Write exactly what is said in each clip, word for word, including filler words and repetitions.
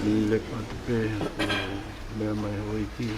Lele atu pē, ko e meʻa mai houʻeiki.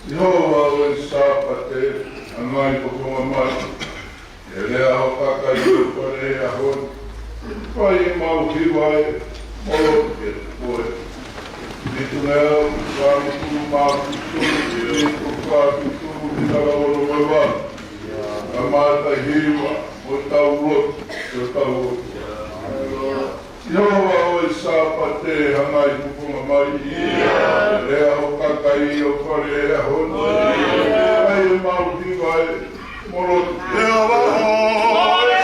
ʻIo, ʻa e Sāpate, hangai poponga mai. ʻE lea ho kakai ʻi ho fale he ʻaho ni. Fai ʻemau hiva ʻe molo ke koe. Fitu ngeau fāfitu mā fitu, fitu fāfitu, fitu ono valu. Kamata hiva, mo tau lotu, mo tau lotu. ʻIo, ʻa e Sāpate, hangai poponga mai. ʻE lea ho kakai ʻi ho fale he ʻaho ni. Fai ʻemau hiva ʻe molo ke koe.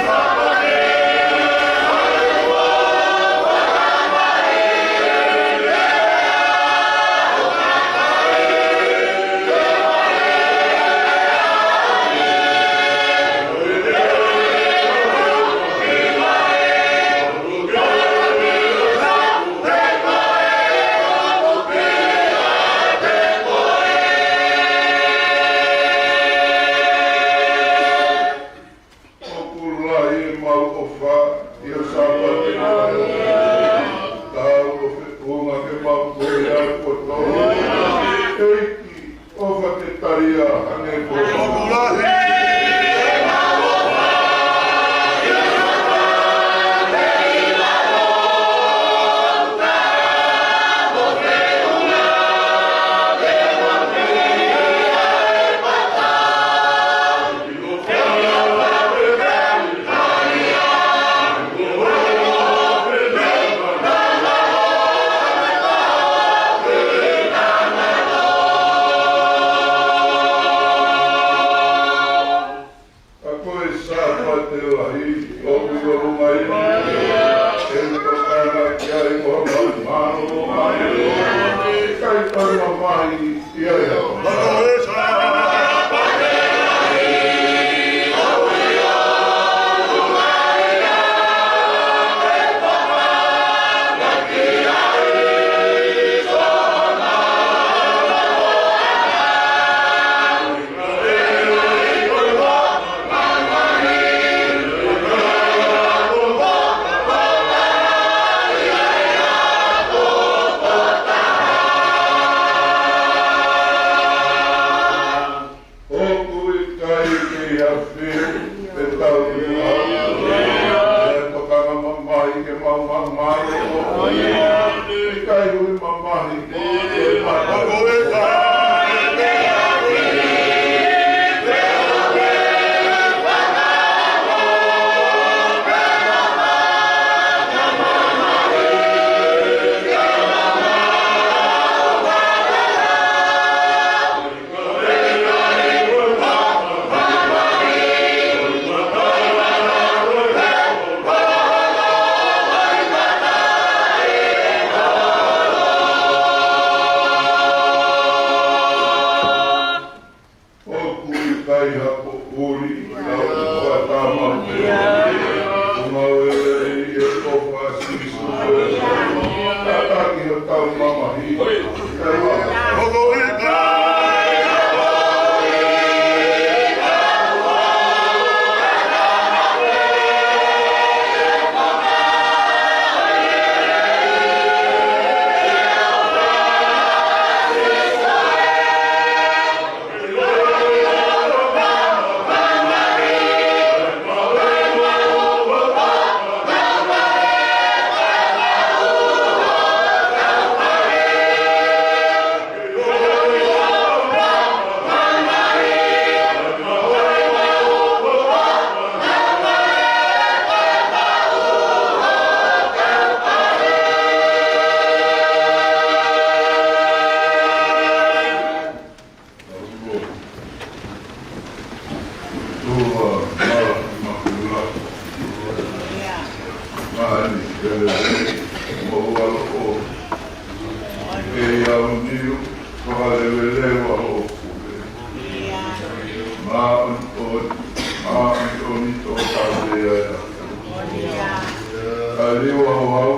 ʻOku lahi ʻemau ʻofa ʻi he Sāpate. Tau ʻo feʻunga ke mau koe ʻa e poto. ʻEiki, ʻofa ke talia hangē ko e ʻofa. Ka ko e Sāpate lahi ʻoku ʻi ʻolunga ʻi he tokanga ki ai ʻo mālō mai. Kai tana mai ʻi ai. ʻOku ʻikai ke ʻi ai ha fiu pe tau ki ai. ʻE tokanga mamahi ke mau mamahi. ʻIkai hui mamahi. ʻOku ʻikai ha poʻuli, ka ʻoku fakamamahi. Ko e ngāue ʻi he ʻofa ʻa Sīsū Kalaisi. Tataki hotau mamahi. Māʻoniʻoni, māʻoniʻoni tō tāpea ia. Ka liu a hau,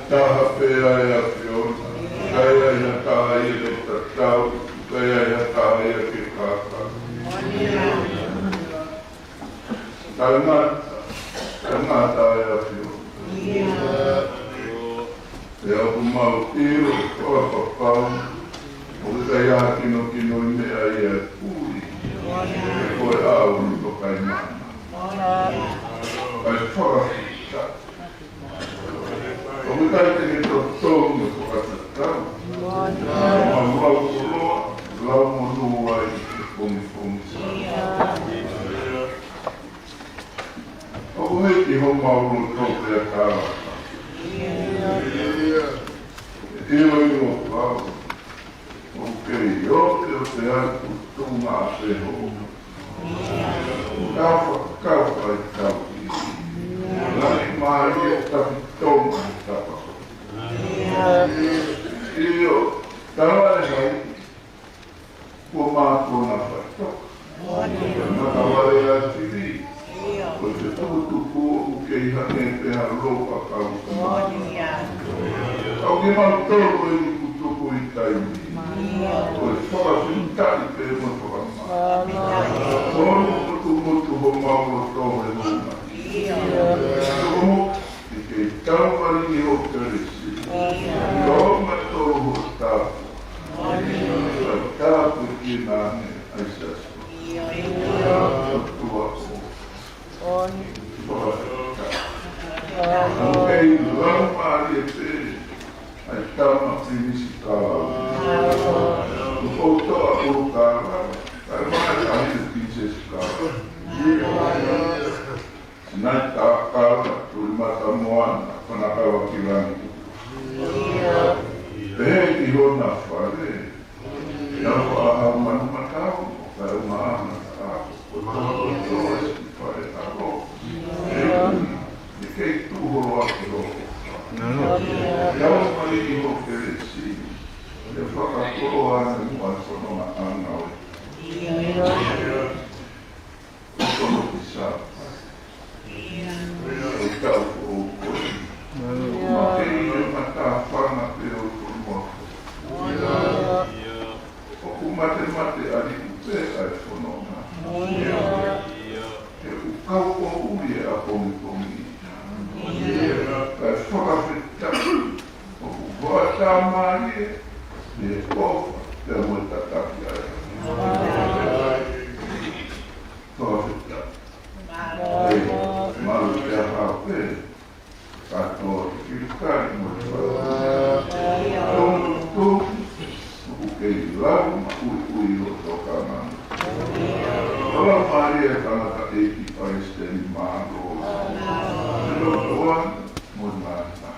taha pē ʻa e ʻAfiona, ʻikai ai ha taha ia ke tatau, ʻikai ai ha taha ia ke kākā. Tangata, tangata ʻa e ʻAfiona. Pea ʻoku mau ʻilo fakapapau ʻOku ʻikai ha kinokino ʻi he meʻa ia ʻe puli. Ko e ʻau ʻoku ʻikai maama. Kae fakafetaʻi. ʻOku ʻikai te ke totongi ʻo fakatatau. Mau lau koloa, lau monū ai ʻi he pongipongi. ʻOku hiki homau loto pea tala. ʻIloʻilo pau. ʻOku kei ope ope atu tunga ʻa peho. Kafa kafa i tau. Lahi mai e tafi tonga e tapa. ʻIo, tala e hai. Kuo mātuʻaki faitoka. Ko e matavai ʻa e fili. Ko e fetukutuku ʻoku kei hangē pē ha loka kau. ʻOku kimautolu ʻe tukutuku ʻi taimi. Ko e fakafetaʻi pē mo e fakamālō. Ko hono motumotu homau loto he ʻaho ni. Tukumu, ʻi he tau malingi ho kelesi. Tō ma tō ho tāpuaki. Tāpuekina ange ʻa e siasi. ʻOtua ko. ʻOku kei laumālie pē ʻa e tama Pilinisi Kalauni. ʻOku ou toʻa ʻo Kalauni. Kae mai ʻa e Pilinisesi Kalauni. Sinai Takala, Tulimata Moana, Fanakawa Kilangi. Pehē ki hona fale, ʻi he ʻaho ʻa Haumanu Matau, ʻo kai ʻo maama ta ako, ko e toko toko ʻa e siʻi fale ako. ʻE kei tuʻu holo ake ho. Tau malingi ho kelesi, ʻe fakakoloa ʻa e muʻa fononga ʻanga ʻo e. Kono ki sa. Ko e tau foʻou ko eni. Mate ʻi he matāfanga pē ʻo e fonua. ʻOku matemate ʻa liʻu pē ʻa e fononga. He ʻoku kau ʻo ui e ʻapongipongi. Kae fakafetaʻi. ʻOku hoʻatā mālie, ʻe ʻofa, pea mo e tataki ai. Fakafetaʻi. ʻE, malu pea hao pē, kātoa ki Kilikali mo e fai. Tonu tonu, ʻoku kei lau ma ui ui ho tokanga. Hala mālie e tangataʻeiki Palesiteni mālō. Loto ʻana mo nana.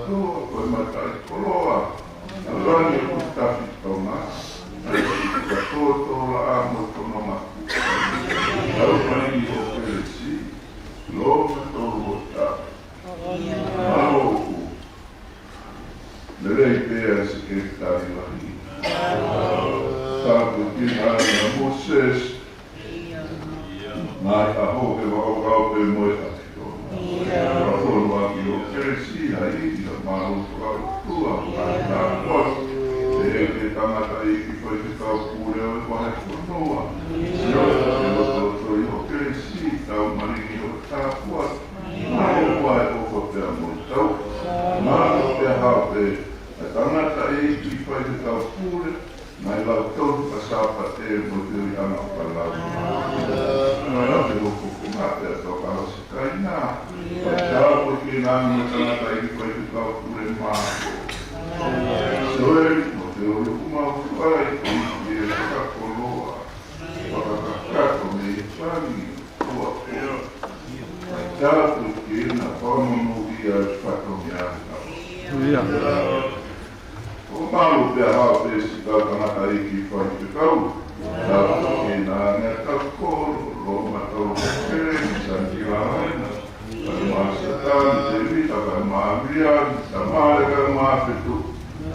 Ko e mataʻikoloa, ʻa langi ʻoku tafi Tonga, ʻa e katoa tō laʻā mo e fononga. Tau malingi ho kelesi, lo ma tolu ho ta. Mālō ʻoku. Lelei pē ʻa e Sekelitali Lahi. Tāpuekina ʻa Moses. Ngaahi ʻaho ke vakaukau pē mo e ʻAfiona. Fakafonu ʻaki ho kelesi, ʻa e ivi, ʻa e mālō fakaʻotua, ʻa e tāpuaki. ʻEiki tangataʻeiki faifekau pule ʻo e vahefonua. Sio, ke loto ʻi ho kelesi, tau malingi ho tāpuaki. Mālō ʻa e ʻofa pea mo e tau. Mālō pea hao pē, ʻa e tangataʻeiki faifekau pule, ngaahi lautohi fakasāpate mo e feohiʻanga fakalaumālie. Ngaahi lautohi fofonga pea tau ka hao sikaina. Pea tāpuekina mo e tangataʻeiki faifekau pule mālō. Soeli mo e feohi ʻoku mau fai, ko e fakakoloa. Fakakakato mei he fanga ua. Tāpuekina, fakamonūʻia e fatongia. ʻIo. ʻOku mālō pea hao pē siʻi kau tangataʻeiki faifekau. Tāpuekina ange ʻa e kau kolo, Loma Tau Pele, Santi Lahaina, Kae Māsatani, Tēvita, Kae Māviliani, Tamale, Kae Māfetu.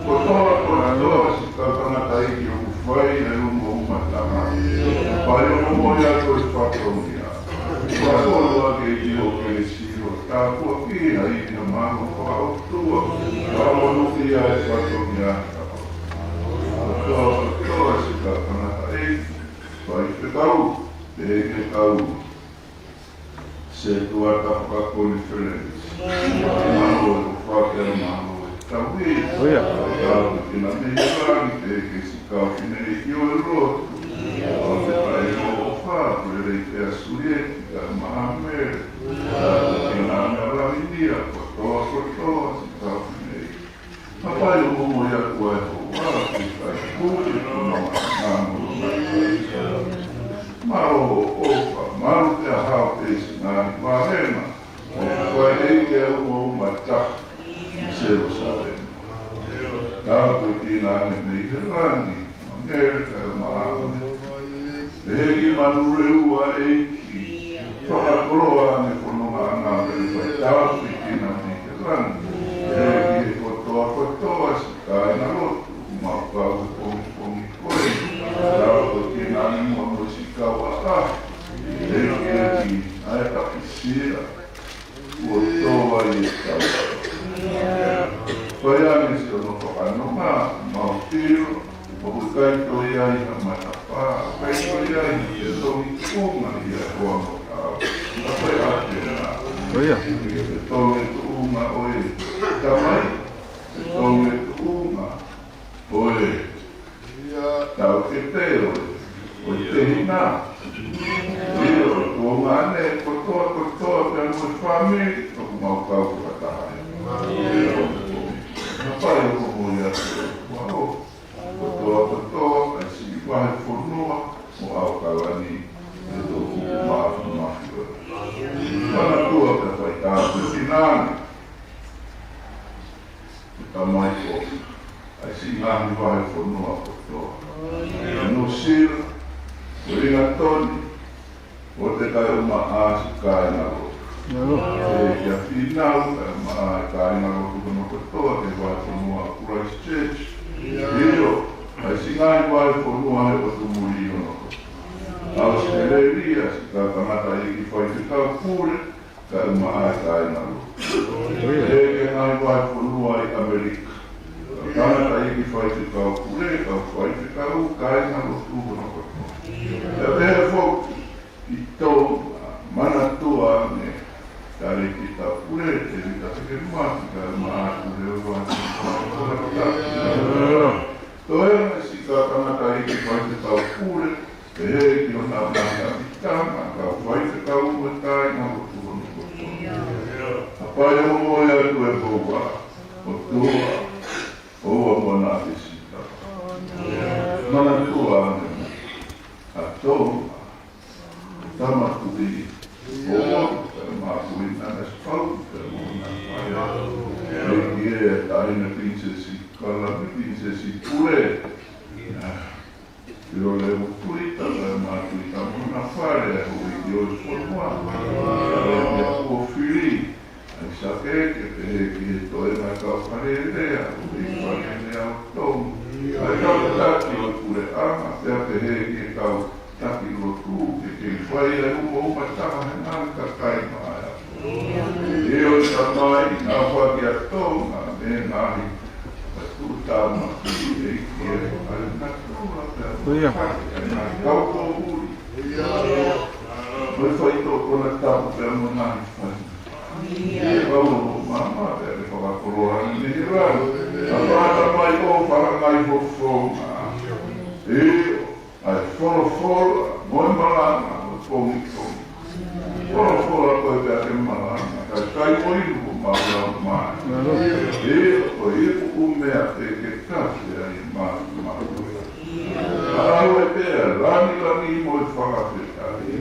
Kotoa, kotoa, siʻi kau tangataʻeiki ʻoku fai ʻi he ʻunga ʻo e matanga. Fai ʻo mo ia ko e fatongia. Fakafonu ʻaki ʻEiki ho kelesi, ho tāpuaki, ʻa e ivi, ʻa e mālō fakaʻotua. Fakamonūʻia e fatongia. Kotoa, kotoa, siʻi kau tangataʻeiki faifekau, pehē ki he kau setuata fakakonifelenisi. Mālō e ʻofa pea mālō e Tauhi. Tāpuekina mei he langi ʻEiki siʻi kau fineʻeiki ʻo e lotu. ʻOfa ʻi he ʻofa, Pulelei Pea Sulieti, kae ʻumaʻā Mele. Tāpuekina mei Lavinia, kotoa kotoa siʻi kau fineʻeiki. Hapai ʻo momoi atu ʻa e houa, ke kai pule, ko nonga ngamo nai. Mālō hoʻo ʻofa, mālō pea hao pē siʻi ngaahi vāhenga. ʻOku fai ʻEiki ʻa e umauma taha ʻi Selusalema. Tāpuekina ange mei he langi, Mele kae ʻumaʻā Mele. Pehē ki Manuleu ʻa ʻEiki, fakakoloa ange ko nonga ngamo pea fai tāpuekina mei he langi. Pehē ki he kotoa kotoa siʻi kāingalotu, mau kau he pongipongi ko eni. Tāpuekina ange mo siʻi kau ʻaʻahi. ʻEiki, ʻa e ʻapisia kuo tō ai e tau. Fai ange siʻono fakanonga, mau ʻilo, ʻoku ʻikai toe ʻi ai ha matapā, ʻikai toe ʻi ai ha fetongi tuʻunga ʻi he ʻaho mo e ʻaho. Ka fai ʻa e na. Ko ia. Fetongi tuʻunga ʻo e tamai, fetongi tuʻunga ʻo e taʻokete, ʻo e, ʻo e tehina. ʻIo, ʻo e tuongaʻane, kotoa, kotoa, pea mo e fāmili, ʻoku mau kau fakataha ai. Hapai ʻo momoi atu e ʻOtua, kotoa, kotoa, ʻa e siʻi vahefonua mo ʻAokalani, ʻe toku mafimafi ʻo e. Manatua pea fai tāpuekina ange. Tamai ko ʻa e siʻi ngaahi vahefonua kotoa. Nuʻusila, ko Lingatoni, ʻoku ʻikai ʻumaʻā siʻi kāingalotu. ʻIo. ʻE, kia Fīnau, kae ʻumaʻā e kāingalotu hono kotoa, ki he vahefonua Christchurch. ʻIo, ʻa e siʻi ngaahi vahefonua he ʻotu muli hono kotoa. ʻAositelēlia, siʻi kau tangataʻeiki faifekau pule, kae ʻumaʻā e kāingalotu. Pehē ki he ngaahi vahefonua ʻi ʻAmelika. Kau tangataʻeiki faifekau pule, kau faifekau, kāingalotu hono kotoa. Pea pehē foki ki Tonga, manatua ange Talēkita Pule, Tēvita Tekemaki, kae ʻumaʻā e pule ʻo e vahefonua. Toenga siʻi kau tangataʻeiki faifekau pule, pehē ki hona ngaahi ʻapitanga, kau faifekau mo e kāingalotu hono kotoa. Hapai ʻo momoi atu e houa, ʻOtua, ʻoua muʻa naʻa ke sita. Manatua ange ʻa Tonga, Tama Tuʻi, ʻoua, pea mo Kuini Nanasipauʻu, pea mo hona faʻē. ʻEiki ē, Taʻahine Pilinisesi Kalani, Pilinisesi Pule. ʻIo, Leo Tuita, pea mo Tuita mo hona fale, ʻa e houʻeiki ʻo e fonua. Pea mo Kuo Fili, ʻAisake, ke pehē ki he toenga kau fale lea, houʻeiki fale lea ʻo Tonga. ʻA e kau taki ʻo e puleʻanga, pea pehē ki he kau taki lotu, ke ke fai ʻa e umauma taha he ngaahi kakai maʻa. ʻIo Tamai, naʻa fai ʻa Tonga, mei he ngaahi ʻa e tuʻutāmaki ʻEiki ē, ʻa e natula pea mo e ʻIo. Kake ʻa e ngaahi kau tōmuli. ʻIo. Mo e faitoʻo konatapu pea mo e ngaahi fai. ʻIo, kau o māmā pea ke fakakoloa ange mei he langi. ʻA e Tamai ʻoku fakangai fofonga. ʻIo. ʻA e folofola, mo e malanga, mo e pongipongi. Folofola ko e pea ke malanga, kae kai mo inu ko mau lau mai. ʻIo, ko e ipu ʻumea pē ke kafe ai e mafu mafu. ʻAʻau ai pē ʻa e langilangi mo e fakafetaʻi.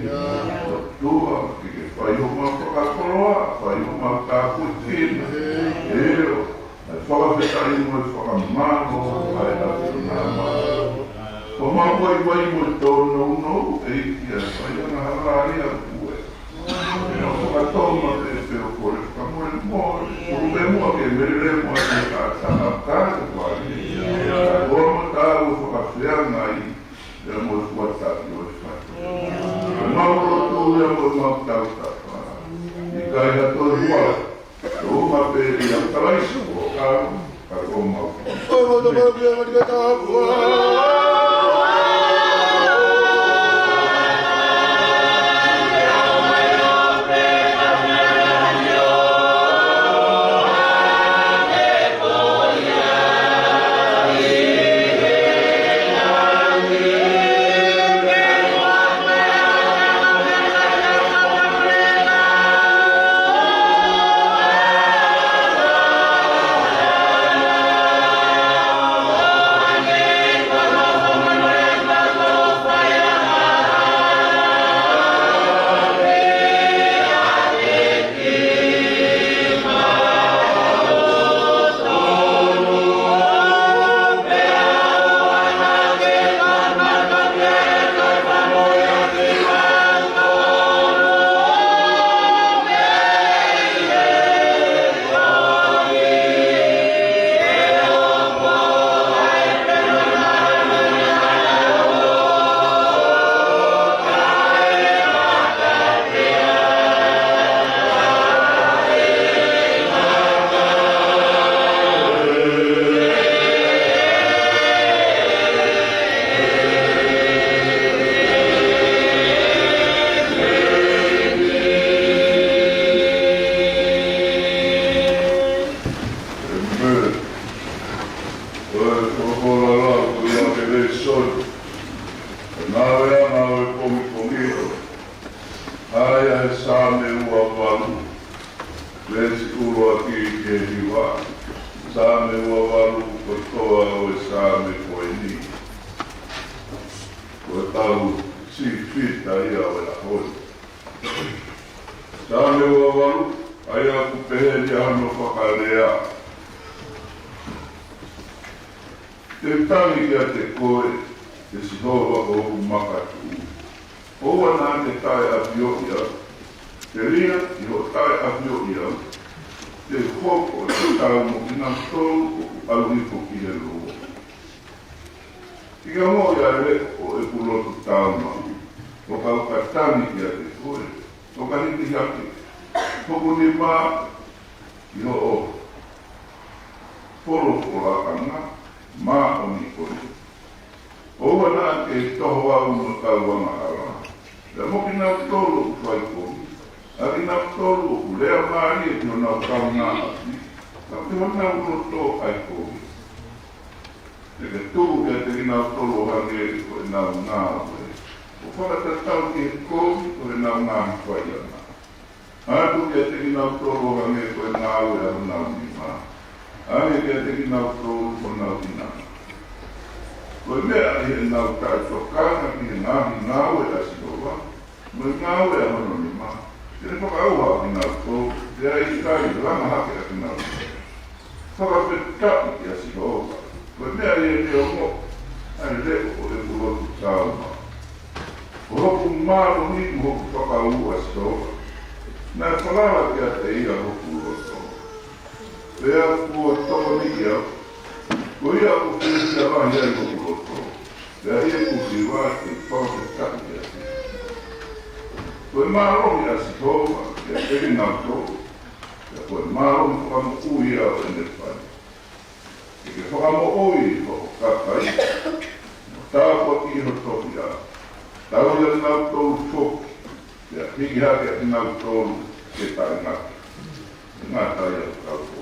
ʻOtua, ke ke fai homau fakakoloa, fai homau tāpuekina. ʻIo, ʻa e fakafetaʻi mo e fakamālō, ʻa e ʻAfiona. Ko mau vaivai mo e tōnounou, ʻEiki ʻa e fai angahala ʻa e ʻapi ē. ʻE au fakatōma pē pea u kole fakamolemole. Ko e meʻa muʻa ke melemo ʻa e kātaka ka ke fai. Ko e mata ʻo e fakafeangai, pea mo e fuataʻi ʻo e fai. Ko e mau lotu ia mo e mau tautapa. ʻIkai ha toe hua. Tō ma pē ia Kalaisi ko au, ka ko mau. Ko e lau ko ia ʻo e lēsoni, ko e ngāueʻanga ʻo e pongipongi, ʻa ia he Saame ua valu, veesi ʻuluaki ki he hiva. Saame ua valu, ko e toʻa ʻo e Saame ko eni. Ko e tau sifita ia ʻo e ʻaho ni. Saame ua valu, ʻa ia ʻoku pehē ni ʻa hono fakalea: Te u tangi kiate koe, ʻe Sihova, ko hoku makatuʻu. ʻOua naʻa ke taʻeʻafioʻi au. Telia ʻi hoʻo taʻeʻafioʻi au, te u hoko ʻo tatau mo kinautolu ʻoku ʻalu hifo ki he lō. ʻIkai ke ongoʻi ʻa e leʻo ʻo ʻeku lotu taau maʻu, ʻo ka u ka tangi kiate koe, ʻo ka hiki hake hoku nima ʻi hoʻo folofola ʻanga māʻoniʻoni. ʻOua naʻa ke toho au mo ʻeku angahala, pea mo kinautolu ʻoku fai kovi, ʻa kinautolu ʻoku lea mālie ki honau kaungāʻapi, ka ko honau loto ʻa e kovi. Te ke tuku kiate kinautolu ʻo hangē ko ʻenau ngāue, ʻo fakatatau ki he kovi ʻo ʻenau ngaahi faiʻanga. Atu kiate kinautolu ʻo hangē ko e ngāue ʻa honau nima, ʻa ia kiate kinautolu ko honau hinanga. Ko e meʻa ʻi heʻenau taʻetokanga ki he ngaahi ngāue ʻa Sihova, mo e ngāue ʻa hono nima, te ne fakaʻauha ʻa kinautolu, pea ʻikai langa hake ʻa kinautolu. Fakafetaʻi kia Sihova, ko e meʻa ʻi heʻene ongoʻi ʻa e leʻo ʻo ʻeku lotu taau maʻu. Ko hoku mālohi mo hoku fakaū ʻa Sihova, naʻe falala kiate ia hoku loto. Pea kuo tokoniʻi au, ko ia ʻoku fiefia lahi ai hoku loto, pea ʻi heʻeku hiva te u fakafetaʻi kiate ia. Ko e mālohi ʻa Sihova kiate kinautolu, pea ko e mālohi fakamoʻui ia ʻo ʻene fai. Ke ke fakamoʻui hoʻo kakai, mo tāpuakiʻi ho tofiʻa. Tauhi ʻa kinautolu foki, pea hiki hake ʻa kinautolu ke taʻengata. Ngata ia ʻo kau ko.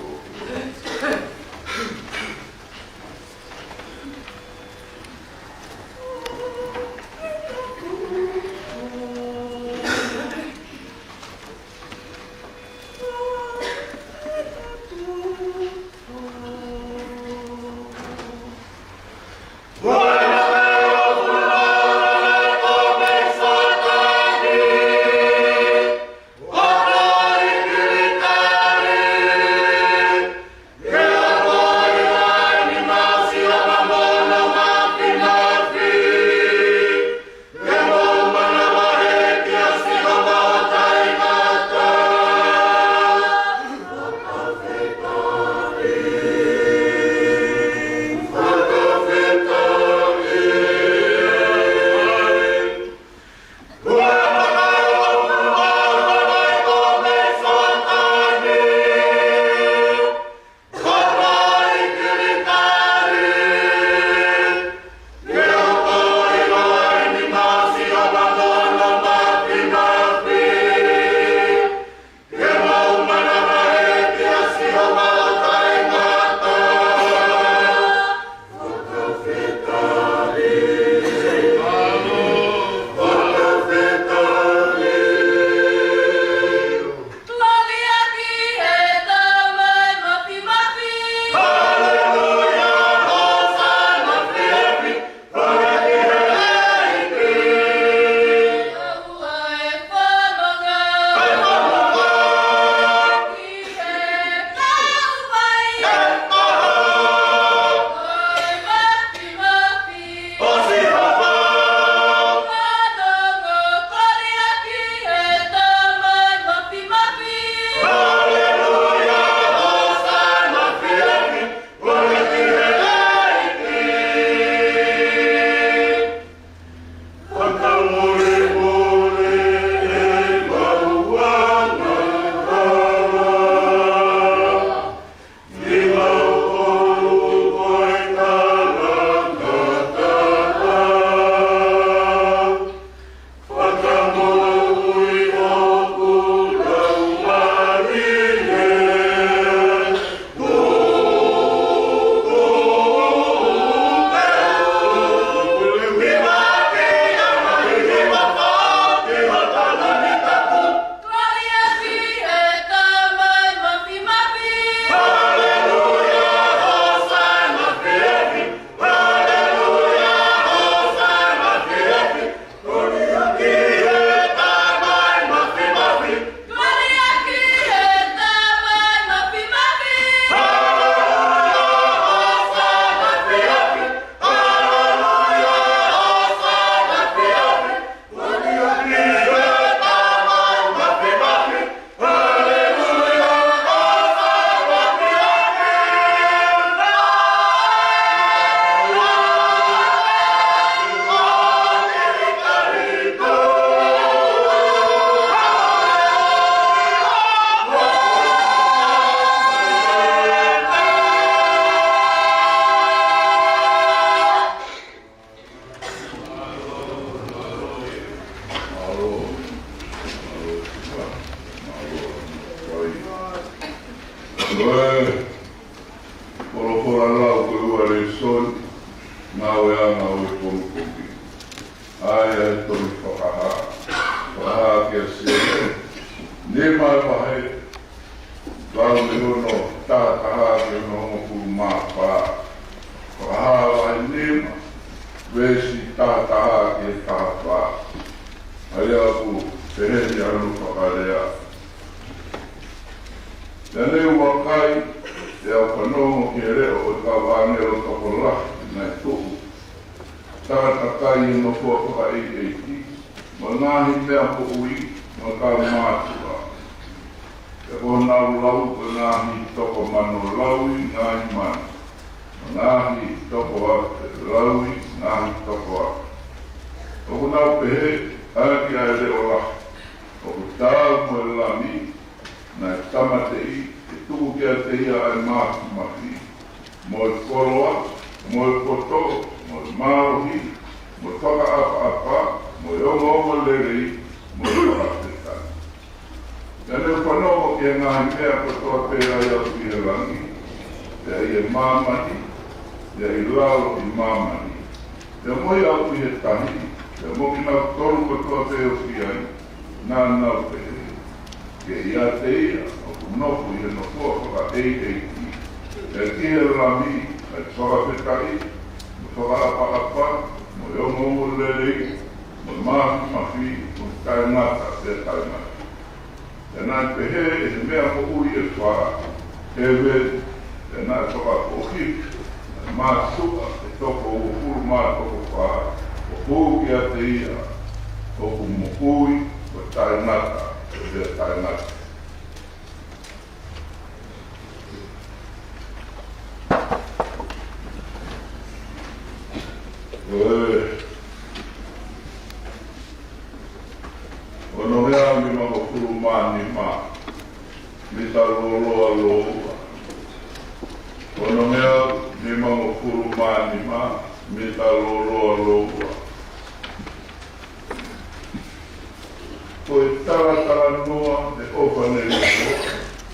Soni, ngāueʻanga ʻo e pongipongi. ʻA ia ʻe toki fakahā. Fakahā kia Sione. Nima e vahe, vahe hono taha taha ki hono hongofulu mā fā. Fakahā vahe nima, veesi taha taha ki he taha fā. ʻA ia ʻoku pehē ni hono fakalea. Pea ne u vakai, pea u fanongo ki he leʻo ʻo e kau ʻāngelo tokolahi naʻe tuʻu takatakai ʻi he nofoʻa fakaʻeiʻeiki, mo e ngaahi meʻa moʻui, mo e kau mātuʻa. Pea ko honau lau ko e ngaahi toko mano lauʻi ngaahi mano, mo e ngaahi toko afe lauʻi ngaahi toko afe. ʻOku nau pehē ʻaki ʻa e leʻo lahi, ʻOku taau mo e Lami naʻe tāmateʻi, ke tuku kiate ia ʻa e māfimafi, mo e koloa, mo e poto, mo e mālohi, mo e fakaʻapaʻapa, mo e ongoongolelei, mo e fakafetaʻi. Pea ne u fanongo ki he ngaahi meʻa kotoa pē ʻa ia ʻoku ʻi he langi, pea ʻi he māmani, pea ʻi lalo ʻi māmani, pea mo ia ʻoku ʻi he tahi, pea mo kinautolu kotoa pē ʻoku ʻi ai, naʻa nau pehē: Ke ʻiate ia ʻoku nofo ʻi he nofoʻa fakaʻeiʻeiki, pea ki he Lami, ʻa e fakafetaʻi, mo e fakaʻapaʻapa, mo e ongoongolelei, mo e māfimafi, mo e taʻengata pea taʻengata. Pea naʻe pehē ʻe he meʻa moʻui ʻe fā, Hēveni, pea naʻe fakapoʻohiki ʻa e mātuʻa ʻe toko uofulu mā toko fā, ʻo hū kiate ia ʻoku moʻui, ʻo taʻengata pea taʻengata. Ko e onongeau nimangofulu mā nima, mita lōloa lōua. Onongeau nimangofulu mā nima, mita lōloa lōua. Ko e talatalanoa ʻo e ʻofa ne lī koā,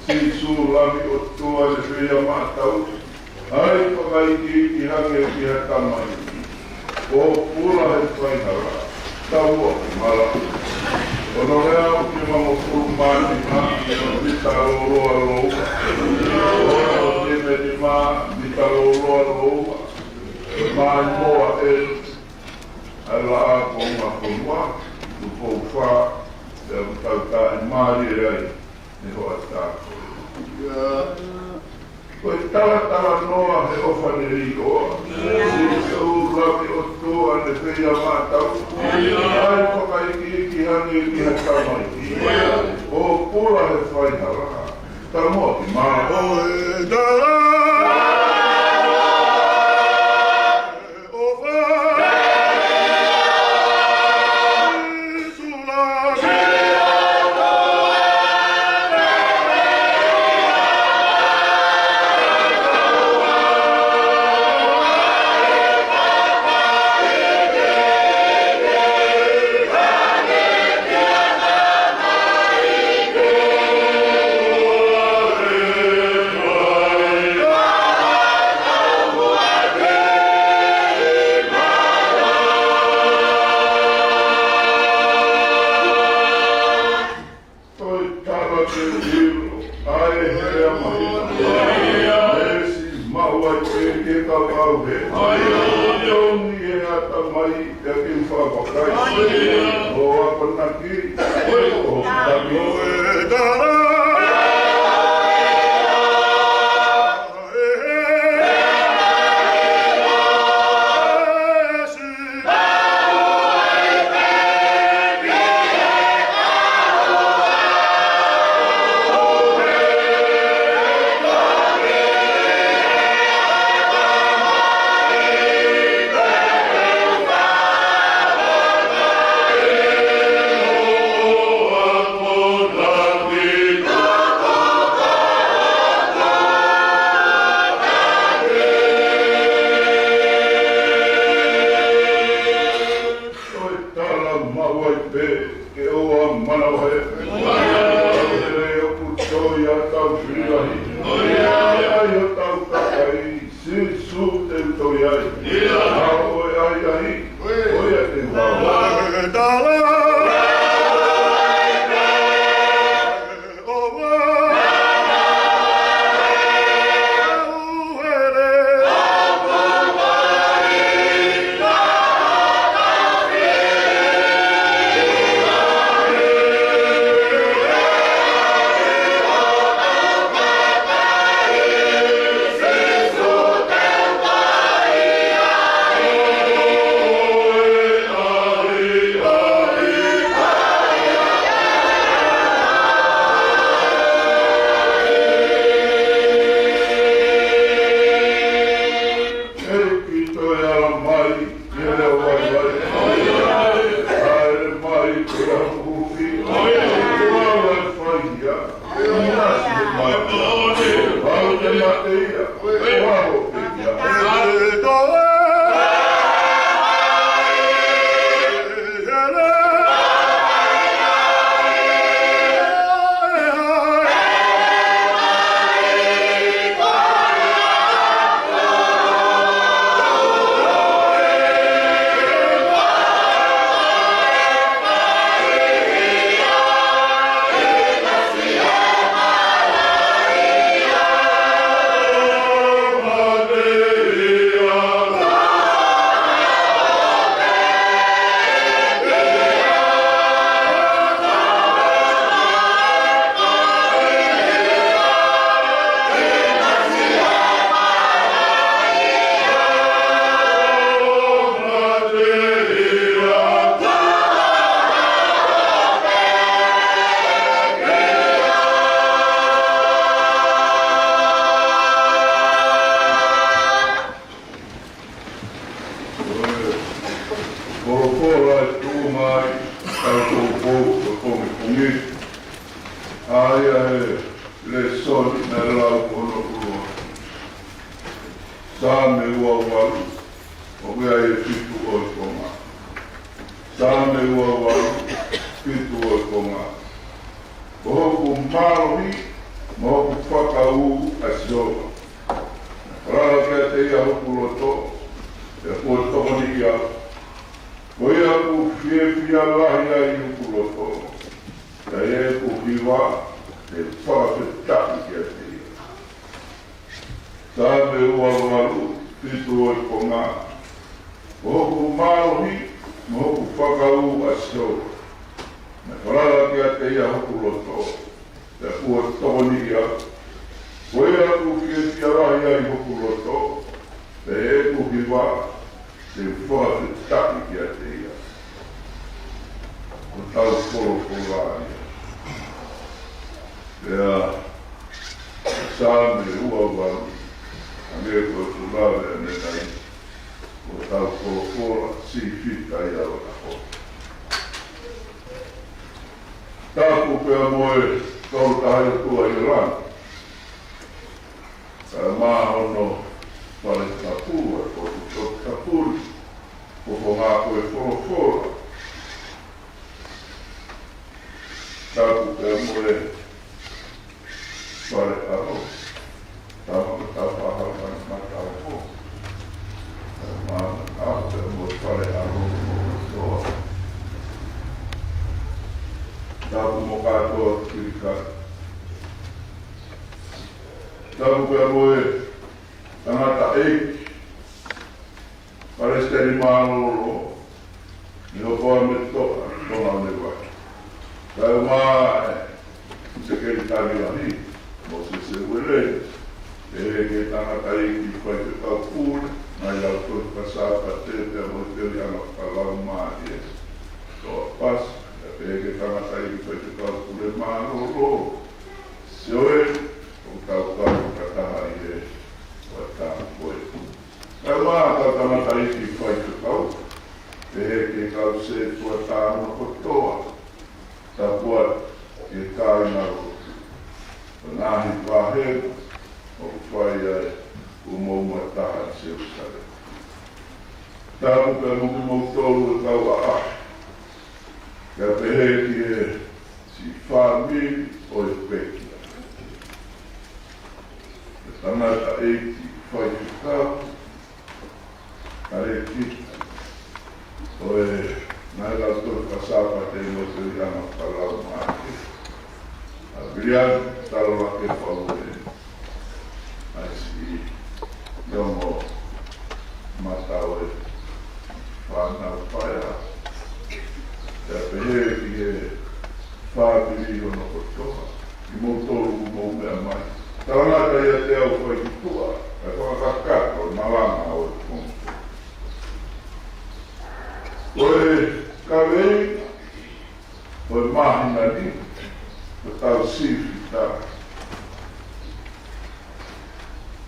Sīsū Lami ʻOtua ne feia maʻatautolu, ʻa e fakaikiiki hake ki ha tamaiki, ʻo pula he faihala, taumuʻa ke malaʻe. Onongeau nimangofulu mā nima, mita lōloa lōua. Ono nima nima, mita lōloa lōua. Mai moa e ala ko ma konua, tu pou fa, e au tau taʻe mālie ai, ne hoʻatā koe. Ko e talatalanoa ʻo e ʻofa ne lī koā, Sīsū Lami ʻOtua ne feia maʻatautolu, ʻa e fakaikiiki hake ki ha tamaiki, ʻo pula he faihala, taumuʻa ke malaʻe. Toe tala ke u ʻilo ʻa e hea mahina. Meesi maʻu ai pē ke kau au he. Toni e ʻatamai ia ke u fakavakai. ʻO akonaki, ʻo taʻaki. Toe tala maʻu ai pē ke ʻoua manavahē. He ʻoku toe ʻi ai hotau fili lahi. ʻI ai hotau kakai, Sīsū te u toe ʻEiki, toe ala mai ki he leo vaivai. Haʻele mai ki he ʻapi huhuʻi. Kuo ala fai ia. Inasi mai. Kuo te mate ia. Kuo te mate ia. Folofola ʻe tuʻu mai, ʻa e poupou ʻo e pongipongi. ʻA ia ʻi he lēsoni naʻe lau hono ʻuluaki. Saame ua valu, ʻoku ʻi ai e fitu ʻo e konga. Saame ua valu, fitu ʻo e konga. Ko hoku mālohi mo hoku fakaū ʻa Sihova. Falala kiate ia hoku loto, pea kuo tokoniʻi au. Ko ia ʻoku fiefia lahi ai hoku loto, pea ʻi heʻeku hiva te u fakafetaʻi kiate ia. Saame ua valu, fitu ʻo e konga. Ko hoku mālohi mo hoku fakaū ʻa Sihova. Naʻe falala kiate ia hoku loto, pea kuo tokoniʻi au. Ko ia ʻoku fiefia lahi ai hoku loto, pea ʻi heʻeku hiva te u fakafetaʻi kiate ia. Ko ʻetau folofola ia. Pea Saame ua valu, hangē ko ʻeku lave ʻanenai, ko ʻetau folofola sīpinga ia ʻo e ʻaho. Tapu pea mo e Tolu Tahaʻi ʻOtua ʻi langi. Kae ʻumaʻā hono fale tapu, ʻa e potu toputapu ni, ko e fofonga ko e folofola. Tapu pea mo e fale ʻaho. Tapu pea mo e fale ʻaho. Tapu pea mo e fale ʻaho. Tapu mo kātoa Kilika. Tapu pea mo e tangataʻeiki Palesiteni mālōlō, Nihopoame Toʻa Tonga ʻo e Vahe. Kae ʻumaʻā e Sekelitali Lahi, Mōsese Ueleni, pehē ki he tangataʻeiki faifekau pule, Ngaahi Lotofika Sāpate, pea mo e teliʻanga fakalaumālie, Toa Pasi, pea pehē ki he tangataʻeiki faifekau pule mālōlō, Sioeli, ʻoku tau kau fakataha ʻi he ʻOtua ko e. Kae ʻumaʻā e kau tangataʻeiki faifekau, pehē ki he kau sētuata kotoa, tapu atu ki he kāingalotu, ʻo e ngaahi vāhenga ʻoku fai ai e umauma taha ʻi Selusalema. Tapu pea mo kimoutolu e kau ʻaʻahi, kae pehē ki he siʻi fāmili ʻo e pekia. Ko e tangataʻeiki faifekau, Aleki, ʻo e ngaahi lautohi fakasāpate mo e tui ʻa e Makalama ʻa Viliami Talolake Paule, ʻa e siʻi ongo mata ʻo e fānau paea. Pea pehē ki he fāmili hono kotoa, kimoutolu ʻoku mou meʻa mai. Talangata ʻiate au fai ki tuʻa, kae fakakakato e malanga ʻo e konga. Ko e kaveinga ʻo e māhina ni, ko ʻetau sīfita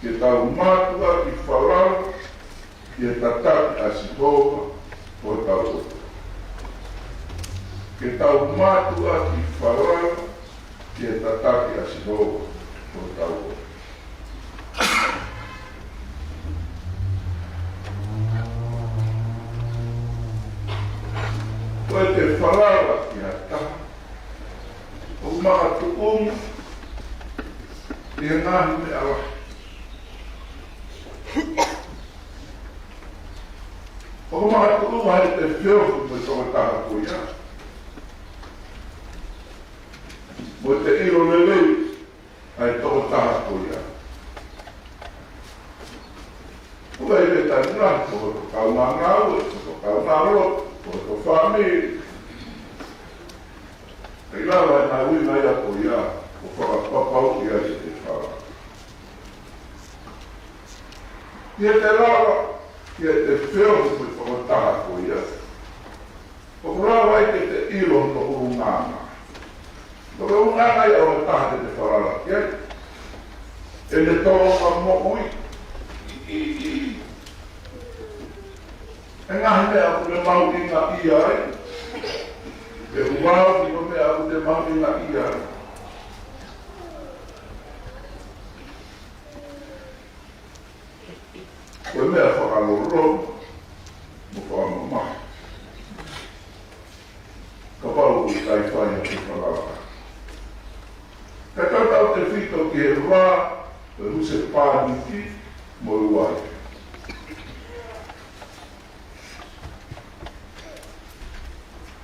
ke tau mātuʻaki falala ki he tataki ʻa Sihova ko hotau ʻOtua. Ke tau mātuʻaki falala ki he tataki ʻa Sihova ko hotau ʻOtua. Ko ʻete falala ki ha taha, ʻoku makatuʻunga ʻi he ngaahi meʻa lahi. ʻOku makatuʻunga ʻete feohi mo e tokotaha ko ia, mo ʻete ʻilo lelei ʻa e tokotaha ko ia. ʻOku ʻi ai e taimi lahi, ko hoto kaungāngāue, ko hoto kaungālotu, ko hoto fāmili. ʻIkai lava ʻe he ngaahi ʻuhinga ia ko ia ʻo fakapapauʻi ai ʻete falala. ʻI heʻete lava, ʻi heʻete feohi mo e tokotaha ko ia, ʻoku lava ai ke te ʻilo hono ʻulungaanga. Ko e ʻulungaanga ia ʻo e taha te te falala ki ai. ʻEne tōʻonga moʻui. E ngaahi meʻa ʻoku ne mahuʻingaʻia ai. Pe ʻoku ʻi ai ha meʻa ʻoku ne mahuʻingaʻia ai. Ko e meʻa fakaloloma mo fakamamahi. Kapau ʻoku ʻikai fai ha kiʻi falala. Kae tautautefito ki he vā ʻo e husepāniti mo e uaifi.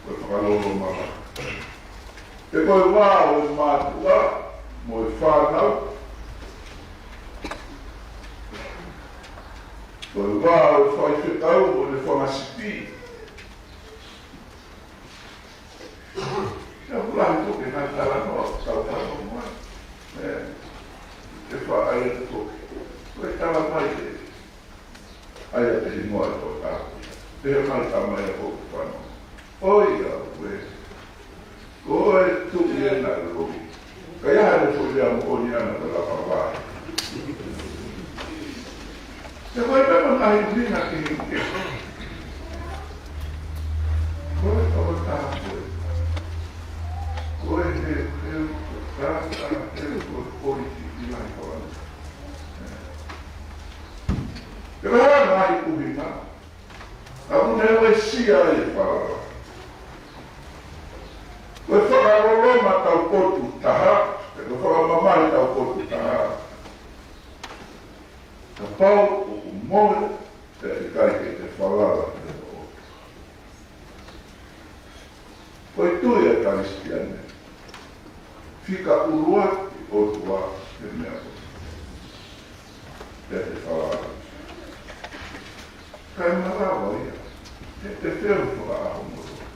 Ko e fakaloloma. Pe ko e vā ʻo e mātuʻa mo e fānau. Ko e vā ʻo e faifekau mo ʻene fanga sipi. Ka pula atu ke ngaahi talanoa, tau talanoa mai. ʻE, ʻe faʻa ʻai atu ko, ko e tala mai ē. ʻAi ʻa e hingoa ʻo e tokotaha. Pehē mai ka mai ʻa e ko fano. ʻOiauē. Ko e tuʻi ē naʻe lohi. Ka ʻi ai hano foʻi lea moʻoni ʻana ko e lapa vai. Te ko e pepa ngaahi ʻuhinga ke hiki. Ko e tokotaha ko ē. Ko e he, he, ka, ka, he, ko e, ko e, ki, ki, mai, ko e. Ke ʻi ai hano ngaahi ʻuhinga. Ka ʻoku ne uesia ai e falala. Ko e fakaloloma taupotu taha, pe ko e fakamamahi taupotu taha. Kapau ʻoku mole, pea ʻikai ke te falala ki he ʻOtua. Ko e tui ʻa e Kalisitiane, fika ʻuluaki ʻOtua he meʻa kotoa. Pea te falala. Kae malava ia, ʻete feohi fakaʻaho mo e lotu.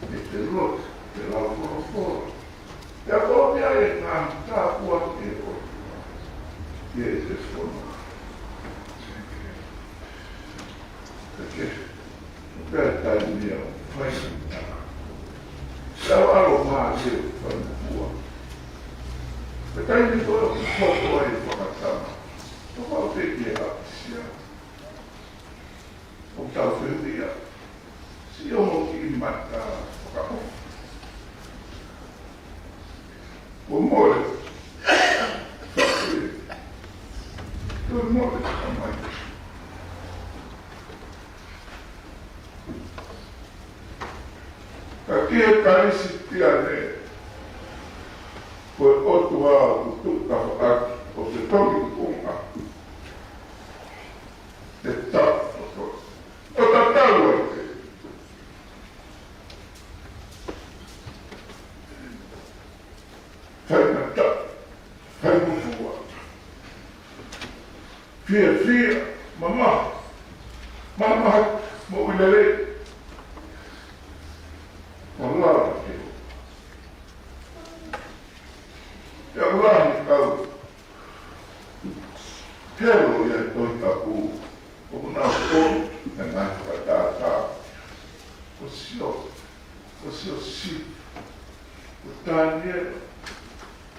ʻEte lotu, ʻete lau folofola. Pea ko e meʻa ia ʻoku tāpuaki ʻe he ʻOtua. ʻI heʻete fononga. Pea ke Pea taimi ia ʻo fai. Pea ʻalu mai ʻo fai mua. Pea taimi ko ē ʻoku hoko ai e fakatama. ʻO fai pē ki he ʻapisia. ʻO tau fēfē ia. Siʻi ongo kiʻi mata fakaʻofa. Ko mole. Ko mole ka mai. Ka ki he Kalisitiane, ko e ʻOtua ʻoku tuʻu tafaʻaki ʻo fetongi tuʻunga. Te tau, ʻo tatau ai pē. Faingataʻa, faingofua. Fiefia, mamahi, mamahi, moʻui lelei. Mo lava ke. ʻE ʻalu lahi kau. Helo ia Tohi Tapu. ʻOku nau ʻomi, ʻa e ngaahi fakatātā. Ko Sio, ko Siosifa, ko Taniela.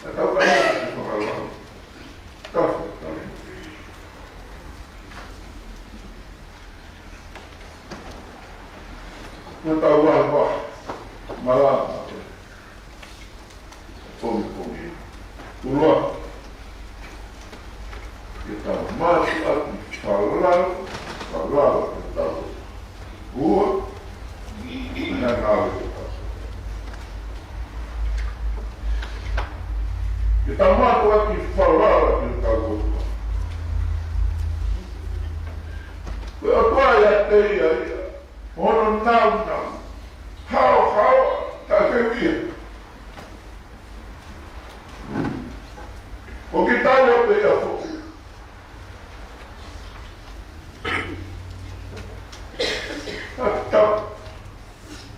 Ka tau ka ia ke fakalau. Tau fakalau. Ko tau vahevahe. Malama. Pongipongi. Tulua. Ke tau mātuʻaki falala, falala ke tau. Ua. Ina ngāue ke tau. Ke tau mātuʻaki falala ke tau. Ko e ʻOtua ia te ia ia. Hono nāunau. Haohaoa, taʻefeuʻia. ʻOku tau ʻo pē ia foʻi. Tatau.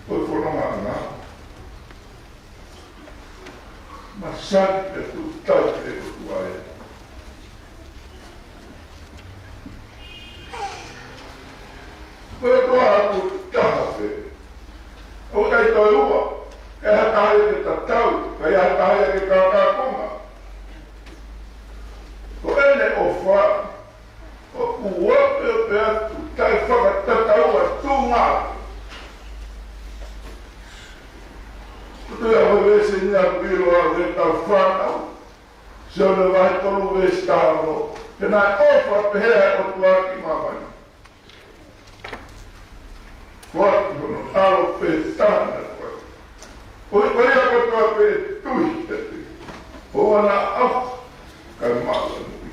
Ko e fononga ʻana. Masani pē tuʻu tai pē ʻOtua ē. Ko e ʻOtua ʻoku taha pē. ʻOku ʻikai toe ua. ʻIkai ha taha ia ke tatau. ʻIkai ha taha ia ke kākākonga. Ko ʻene ʻofa. ʻOku ua pē pē atu, taʻefakatataua tuʻunga. Ko e toe ʻa e veesi ni ʻoku ʻilo ʻa e tau fānau. Sione vahe tolu veesi taha ono. He naʻe ʻofa pehē ʻa e ʻOtua ki māmani. Ko atu hono ʻAlo pē taha naʻe fai. Ko ia, ko ia kotoa pē tui kiate ia. ʻOua naʻa ʻalu, kae maʻu ʻa e moʻui.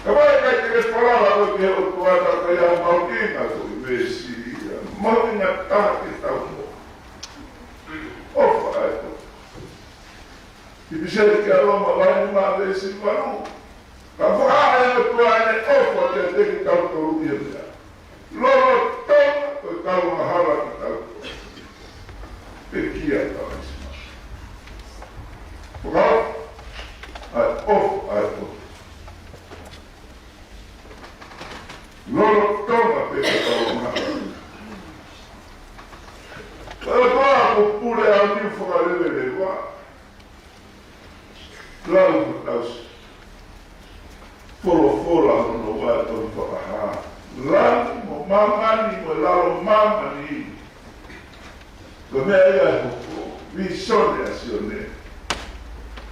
Ka ʻoku ʻikai te ke falala koe ki he ʻOtua, ka ko ia mahuʻinga ko e veesi ia. Mahuʻinga taha ke tau mo. ʻOfa ʻa e ʻOtua. ʻIpiseli kia Loma vahe nima veesi valu. Ka fakaʻā ʻe he ʻOtua ʻene ʻofa kiate kitautolu ʻi he meʻa. Lolotonga ko e kau angahala kitautolu. Pekia Kalisima. Fakaʻā ʻa e ʻofa ʻa e ʻOtua. Lolotonga pē ko e kau angahala. Ko e ʻOtua ʻoku pule ʻa e niu fakaleveleva. Lau mo tausi. Folofola hono ua ʻo e Tohi Fakahā. Langi mo māmani mo e lalo māmani. Ko e meʻa ia ʻe hoko. Vīsone ʻa Sione.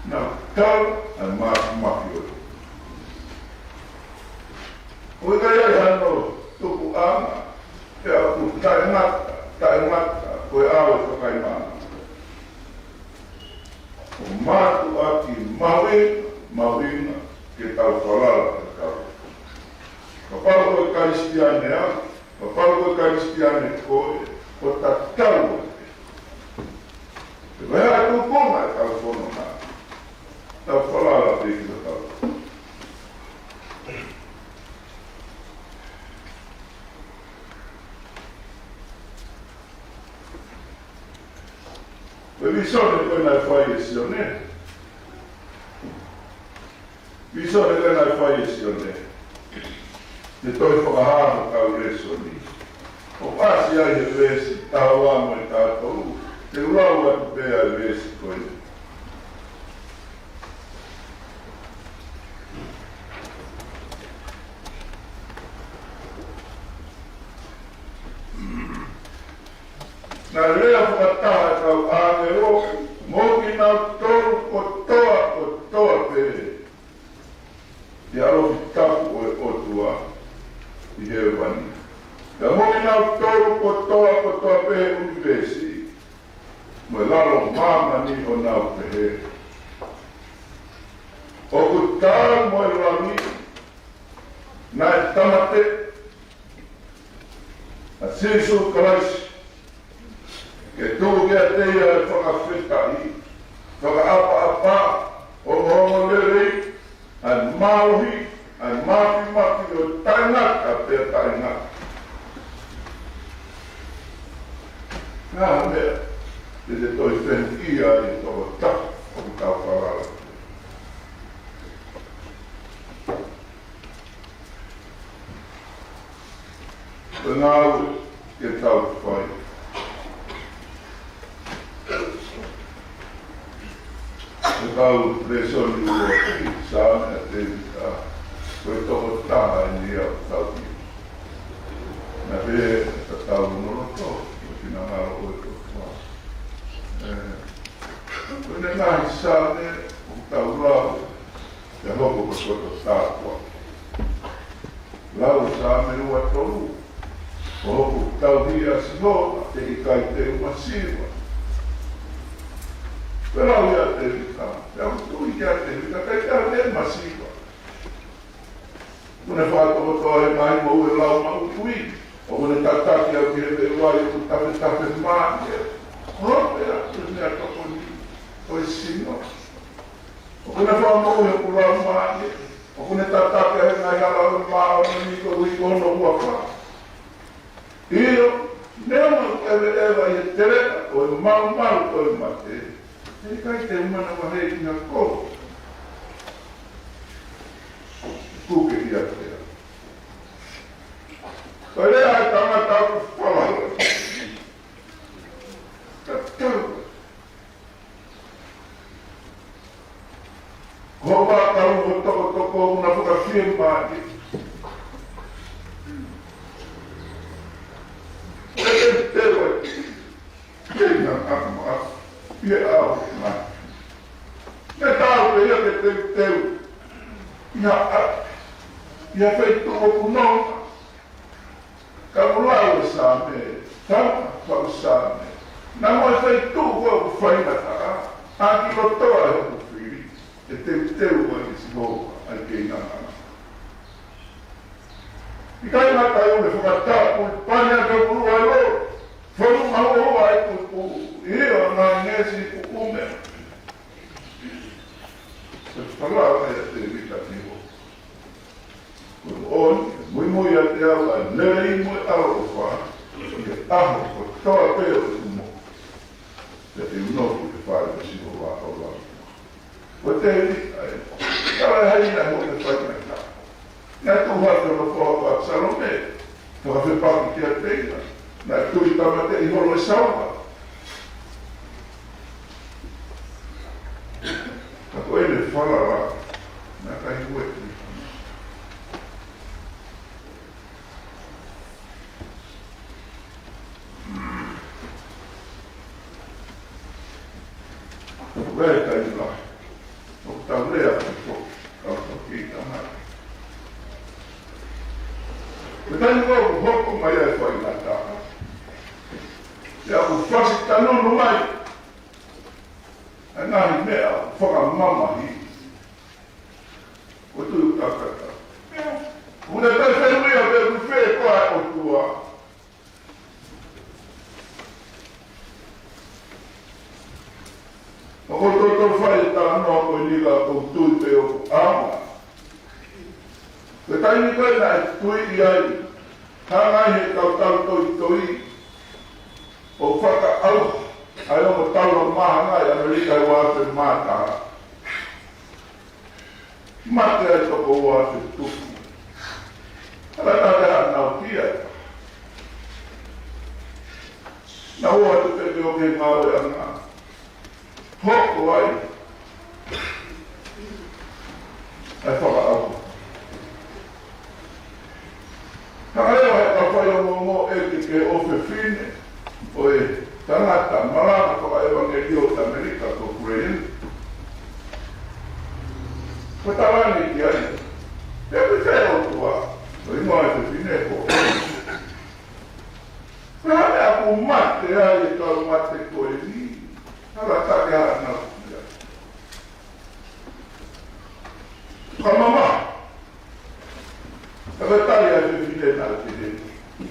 Naʻa tau ʻa e māfimafi ʻo e. ʻOku ʻikai ai hano tukuʻanga. Pea ʻoku taʻengata, taʻengata. Ko e ʻao ʻo e fakaimanga. ʻO mātuʻaki mahuʻinga, mahuʻinga ke tau falala ke tau. Kapau ko e Kalisitiane au, kapau ko e Kalisitiane koe, ʻo tatau ai. Ko e hā e tuʻunga ʻetau fononga, tau falala pē ke tau. Ko e vīsone ko ē naʻe fai ʻe Sione. Vīsone ko ē naʻe fai ʻe Sione. He Tohi Fakahā ʻoku tau lēsoni. ʻOku ʻasi ai he veesi taha ua mo e taha tolu. Te u lau atu pē ʻa e veesi ko ē. Naʻe lea fakataha ʻa e kau ʻāngelo, mo kinautolu kotoa, kotoa pē. ʻI he ʻalofi tapu ʻo e ʻOtua, ʻi hēvani. Pea mo kinautolu kotoa, kotoa pē he ʻunivēsi. Mo e lalo māmani ʻo nau pehē. ʻOku taau mo e langi, Naʻe tāmateʻi ʻa Sīsū Kalaisi ke tuku kiate ia ʻa e fakafetaʻi, fakaʻapaʻapa, ongoongolelei, ʻa e mālohi, ʻa e māfimafi ʻo taʻengata pea taʻengata. Ko e hā e meʻa te te toe fehuʻia ai ʻi he tokotaha ʻoku tau falala? Ko e ngāue ke tau fai. Ko e kau lēsoni ʻuluaki, Saame ʻa Tēvita, ko e tokotaha eni ia ʻoku tau ʻi. Naʻe pehē ʻe he tatau ʻo e loto, ko e finangalo ʻo e ʻOtua. ʻE, ko ʻene ngaahi Saame ʻoku tau lau, ʻe hoko ko e koto tāpuaki. Lau Saame ua tolu, ko hoku tauhi ʻa Sihova, ʻe ʻikai te u masiva. Ko e lau ia ʻa Tēvita, ʻa e ʻutu ia ʻa Tēvita, ʻikai te u masiva. ʻOku ne fakatokoto au ʻi he ngaahi moʻui ʻo e lau maʻu tui. ʻOku ne tataki au ki he veʻe vai ʻoku tafetafe mālie. Ko hono ʻofa ʻa e meʻatokoni ʻo e sino. ʻOku ne fakamoʻui hoku laumālie. ʻOku ne tataki au ʻi he ngaahi hala māʻoniʻoni koeʻuhi ko hono huafa. ʻIo, neongo ʻeku ʻeveʻeva ʻi he teleʻa ʻo e malumalu ʻo e mate, ʻe ʻikai te u manavahē ʻi ha kolo kuo ke ʻiate au. Ko e lea ʻa e tangata ʻoku falala. Tatau. Ko hoʻo vaʻa kalu mo e tokotoko ʻoku na fakafiemālie. ʻE teuteu ai. Kei na ʻamu ʻamu. ʻI he ʻao mai. Naʻe taau pē ia ke teuteu. ʻI ha ʻapi. ʻI ha feituʻu ʻoku nonga. Ka ʻoku lau ʻe Saame, tama, fau Saame. Naʻa mo e feituʻu ko ē ʻoku faingataʻa, ʻa ki loto ʻa e hoku fili, ʻe teuteu ai ʻe Sihova ʻa e keinanga. ʻIkai ngata ai, ʻoku ne fakatapu ʻi pani ʻa e kaupulu ʻa e lolo, fonu mahuʻohuʻa ʻa e pupu, ʻio ʻa e ngaahi ngeʻesi ʻoku ʻume. Ko e falala ia ʻa Tēvita ki he ʻOtua. Ko e ʻoni, muimui ʻiate au ʻa e lelei mo e ʻaloʻofa, ʻi he ʻaho kotoa pē ʻo ʻeku moʻui. Pea te u nofo ʻi he fale ʻo Sihova ʻo lauikuonga. Ko Tēvita ē, ka ʻi ai ha ʻi ai mo e faingataʻa. Naʻe tuʻu hake hono foha ko ʻApisalome, fakafepaki kiate ia, naʻe tui tāmateʻi holo ʻe Saula. Ka ko ʻene falala, naʻe ʻikai ueʻi. Ko e taimi lahi ʻoku tau lea atu ko, ka ʻoku tau kei tamai. Ko e taimi ko ē ʻoku hoko mai ai e faingataʻa, ʻoku fasi tanunu mai ʻa e ngaahi meʻa fakamamahi. Ko e tui ʻoku tau kata. ʻOku ne pehē ʻe ia pe ʻoku fē koā e ʻOtua. ʻOku ou toutou fai e talanoa ko eni ka ʻoku ou tui pē ʻoku ʻaonga. Ko e taimi ko ē naʻe tui ai, hanga ai he kau tau toitoi ʻo fakaʻauha ʻa e ongo taula mahangai ʻa ʻAmelika ʻi he ua afe mā taha. Mate ai toko ua afe tupu. Ala tā te hanau kia. Naʻa ʻoatu pē ke ʻoke ngāueʻanga. Hoko ai ʻa e fakaʻauha. Hanga leva ʻe he kau faiongoongo ʻeke ki he ʻofefine ʻo e tangata malanga fakaʻevangeliō ʻi ʻAmelika ko Graham. Ko e tala ʻeni ki ai, pe ʻoku ʻi fē e ʻOtua, ko e hingoa ʻo e ʻofefine ko. Ko e hā e meʻa ʻoku mate ai e kau mate ko eni, ala tā ke hanau kia. Ka mamahi. Ka ko e tali ʻa e fefine naʻe pehē ni,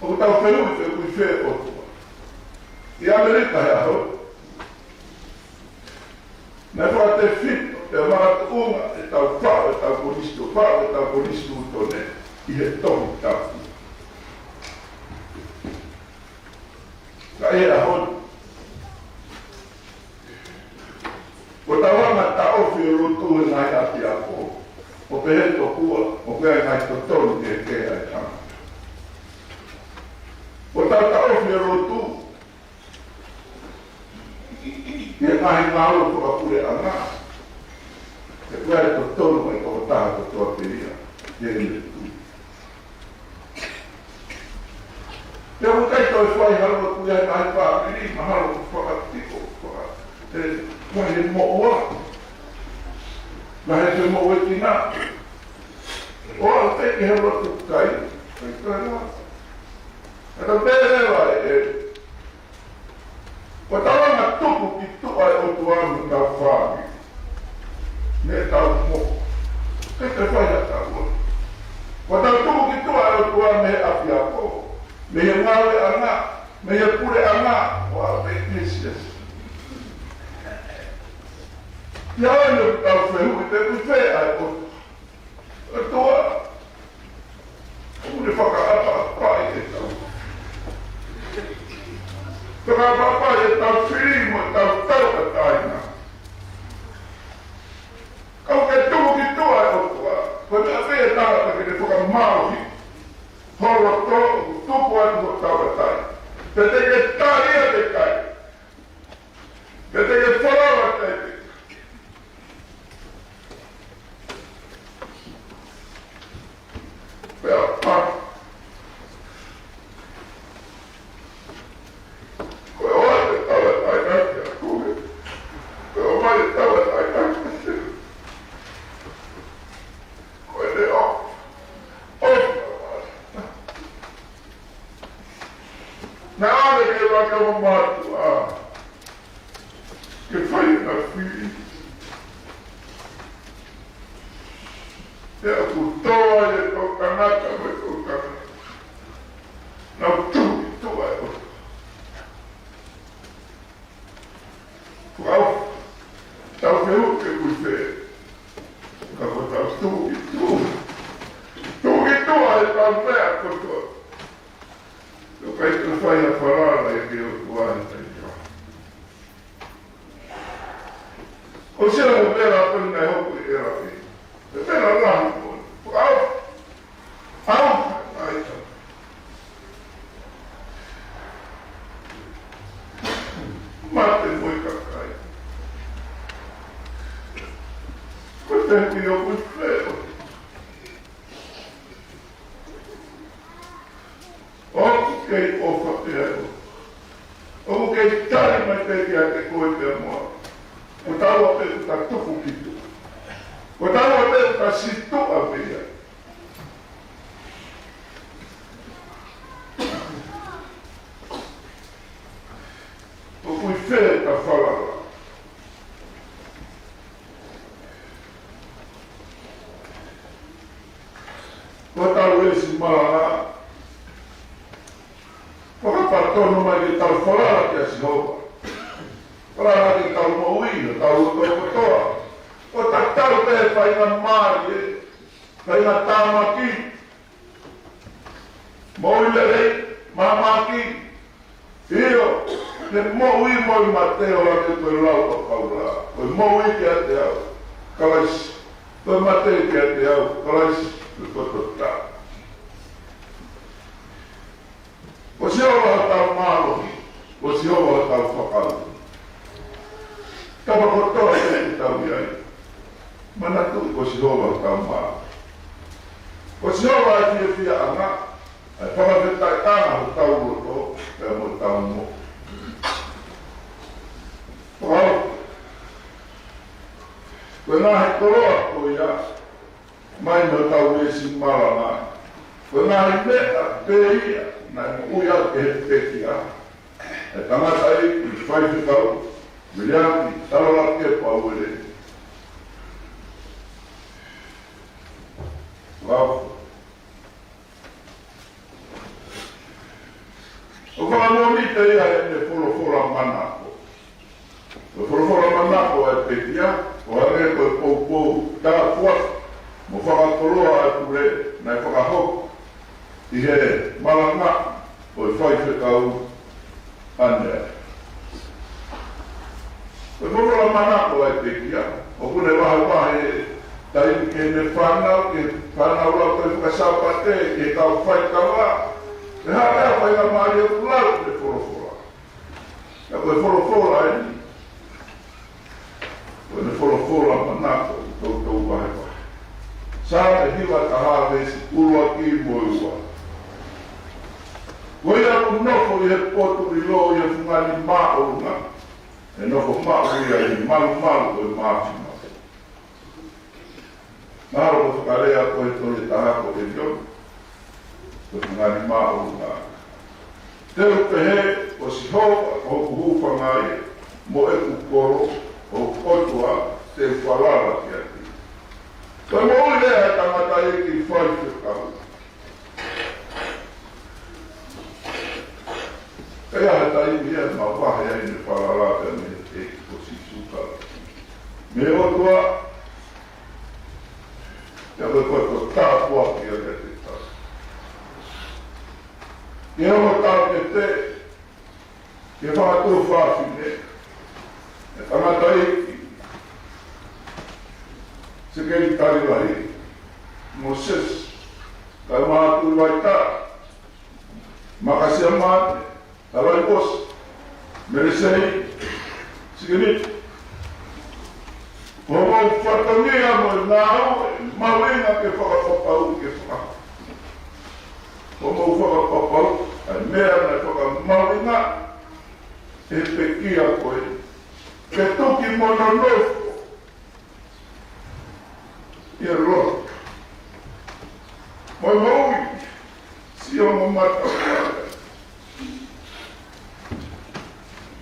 ʻoku tau fehuʻi pe ʻoku ʻi fē ʻOtua. ʻI ʻAmelika he ʻaho ni, naʻe fakatefito pea makatuʻunga ʻetau faʻu ʻetau konisitū-, faʻu ʻetau konisitūtone ʻi he Tohi Tapu. Ka ʻi he ʻaho ni, ʻoku tau anga taʻofi ʻo lotu he ngaahi ʻapiako, ʻo pehē tokua ʻoku ʻi ai e ngaahi totonu kehekehe ʻa e tangata. ʻOku tau taʻofi ʻo lotu he ngaahi ngāue fakapuleʻanga, he ʻoku ʻi ai e totonu ʻa e tokotaha kotoa pē ia ʻi heʻene tui. Pea ʻoku ʻikai toe fai ha lotu ia ʻi he ngaahi fāmili, mahalo ko e fakatiko, faka-, ʻe, fai he moʻua. Naʻe ʻi ai e moʻuekina. ʻO aʻu pē ki he lotu kai, kai kai la. Ka ta pehē leva ē, ʻoku tau anga tuku ki tuʻa e ʻOtua mei hotau fāmili, mei heʻetau moʻui. ʻIkai ke fai ha taʻu. ʻOku tau tuku ki tuʻa e ʻOtua mei he ʻapiako, mei he ngāueʻanga, mei he puleʻanga, ʻo aʻu pē ki he siasi. ʻI he ʻaho ni ʻoku tau fehuʻi pe ʻoku ʻi fē ʻa e ʻOtua. ʻOtua, ʻoku ne fakaʻapaʻapaʻi ʻetau, fakaʻapaʻapaʻi ʻetau fili mo ʻetau tauʻatāina. Ka ʻoku ke tuku ki tuʻa e ʻOtua, ko e meʻa pē ʻe taha ke ne fakamālohiʻi ho loto, ʻoku tupu atu ho tauʻatāina. Pe te ke tali ia pe ʻikai. Pe te ke falala pe ʻikai. Pea pā. Ko e ʻoua te tauʻatāina kia koe. Ko e ʻomai e tauʻatāina kia koe. Ko e leʻo. ʻO. Naʻe ʻalu ke laka mo mātuʻa ke fai ʻena fili. Pea ʻoku tō ai e toʻutangata mo e toʻutangata. Nau tuku ki tuʻa e ʻOtua. Fakaʻofa, tau fehuʻi pe ʻoku ʻi fē. Ka ko ʻetau tuku ki tuʻa. Tuku ki tuʻa ʻetau meʻa kotoa. ʻOku ʻikai ke fai ha falala ia ki he ʻOtua he taimi ko ē. ʻOsi ʻa e vela ko eni naʻe hoko ʻi ʻEla pē. Ko e vela lahi ko ē. ʻAu. ʻAu. ʻAi, ʻalu. Mate mo e kakai. Ko e temi ʻoku ʻi fē ʻOtua. ʻOku kei ʻofa pē ʻa e ʻOtua. ʻOku kei tali mai pē kiate koe pea mo au. Ko taua pē ʻoku ta tuku ki tuʻa. Ko taua pē ʻoku ta sītuʻa pē ia. ʻOku ʻi fē ʻeta falala? Ko ʻetau ʻesi malanga, fakapatonu mai ke tau falala kia Sihova. Falala ki heʻetau moʻui, ʻetau loto kotoa. ʻO tatau pē he faingamālie, faingatāmaki, moʻui lelei, māmāki, ʻio, he moʻui mo e mate ʻo lave ko e lau ʻa Paula. Ko e moʻui kiate au, Kalaisi. Ko e mate kiate au, Kalaisi. Ko e kotoa. Ko Sihova hotau mālohi, ko Sihova hotau fakaʻuli. Tapa kotoa ʻoku tau ʻi ai, manatuʻi ko Sihova hotau mālohi. Ko Sihova ʻa e fiefiaʻanga, ʻa e fakafetaʻiʻanga hotau loto, pea mo hotau moʻui. Ko au, ko e ngaahi koloa ko ia, mai mei hotau ʻesi malanga, ko e ngaahi meʻa pē ia naʻe moʻui ʻaki ʻe he pekia, ʻe he tangataʻeiki faifekau, Viliami Talalakepa Uele. ʻOku fakamoʻoni pē ia ʻene folofola manako. Ko e folofola manako ʻa e pekia, ʻo hangē ko e poupou tāpuaki mo fakakoloa ʻa e pule naʻe fakahoko ʻi he malanga ʻo e faifekau ʻanenai. Ko e folofola manako ʻa e pekia, ʻoku ne vahevahe taimi ki heʻene fānau, ki he fānau lau ko e fakasāpate, ki he kau faikava, ʻi he hā e faingamālie ʻoku lau ʻi he folofola. Ka ko e folofola eni, ko ʻene folofola manako ʻoku toutou vahevahe. Saame hiva taha veesi ʻuluaki mo e ua. Ko ia ʻoku nofo ʻi he potu ʻilo ʻi he fungani māʻolunga, ʻe nofo maʻu ia ʻi he malumalu ʻo e māfimafi. Mahalo ko e fakalea ko e tohi ʻe taha ko ʻElione, ko e fungani māʻolunga. Te u pehē, ko Sihova ko hoku hūfanga ia, mo ʻeku kolo, ko hoku ʻOtua, te u falala kiate ia. Ko e moʻui lea ʻa e tangataʻeiki faifekau. Ka ʻi ai ha taimi ia ʻe mavahe ai ʻene falala pea mei he ʻEiki ko Sīsū Kalaisi. Mei he ʻOtua, ia ko e ko e ko e tāpuaki ia kiate kitautolu. Ke ongo tākete, ke fakatuofāfine, ʻe tangataʻeiki, sekelitali lahi, Mōsese, Kaimātuʻi Vaitaʻa, Makasia Mate, Talaiposi, Melisei, Sikiniti. Ko hoʻomou fatongia mo e ngāue, mahuʻinga ke fakapapauʻi ke faka. Ko hoʻomou fakapapauʻi ʻa e meʻa naʻe fakamahuʻingaʻi ʻe he pekia ko ē. Ke tuki mo nonofo ʻi he loto mo e moʻui, sio mo mata.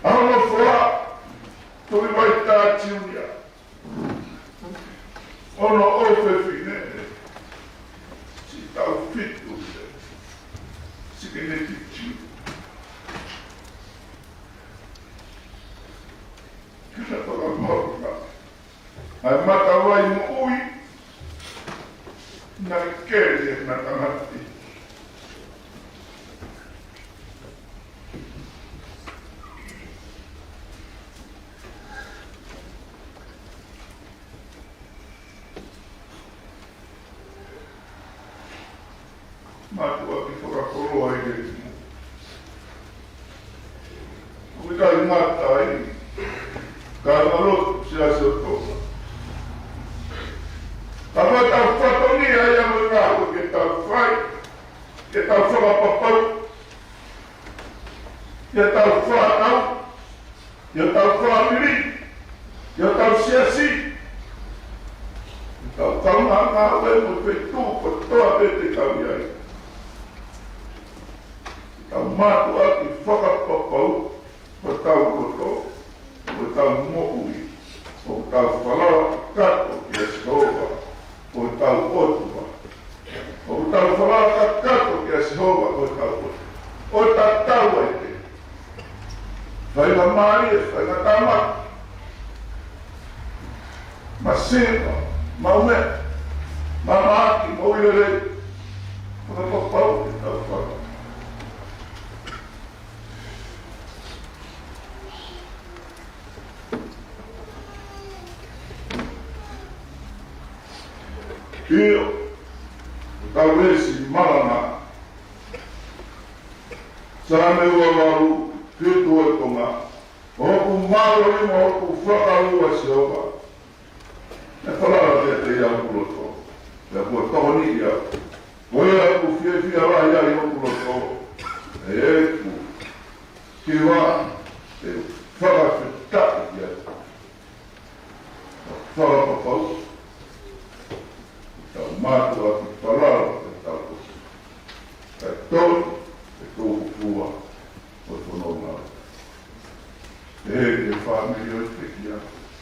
ʻA hono foha, Tuʻi Vaitaʻa Tiunia. Hono ʻofefine, Sitaufituʻi, Sikiniti Tiu. Ke na fakamahuʻingaʻi ʻa e matavai moʻui naʻe keli ʻe he tangata. Mātuʻaki fakakoloa ʻi he kimu. ʻOku ʻikai ngata ai, ka ʻi he lotu Siasi ʻo Tonga. Ka ko ʻetau fatongia ia mo e ngāue ke tau fai, ke tau fakapapau, ke tau fānau, ʻi hotau fāmili, ʻi hotau siasi, ʻi hotau kaungāngāue mo e feituʻu kotoa pē te tau ʻi ai. Tau mātuʻaki fakapapau hotau loto, hotau moʻui, hotau falala kakato kia Sihova, ko hotau ʻOtua. ʻOku tau falala kakato kia Sihova ko hotau ʻOtua. ʻO tatau ai pē. Faingamālie, faingatāmaki. Masiva, maʻu meʻa, mamaʻaki, moʻui lelei. Fakapapau ke tau falala. ʻIo, tau veesi malanga. Saame ua valu, fitu ʻo e konga. Ko hoku mālohi mo hoku fakaʻauha Sihova. ʻE falala kiate ia hoku loto. Pea kuo tokoniʻi au. Ko ia ʻoku fiefia lahi ai hoku loto. ʻEku hiva, ʻe fakafetaʻi kiate ia. Fakapapau, tau mātuʻaki falala, tau kosi. Kae tonu, ʻe tō fua, ko e fononga. ʻE he fāmili ʻo e pekia,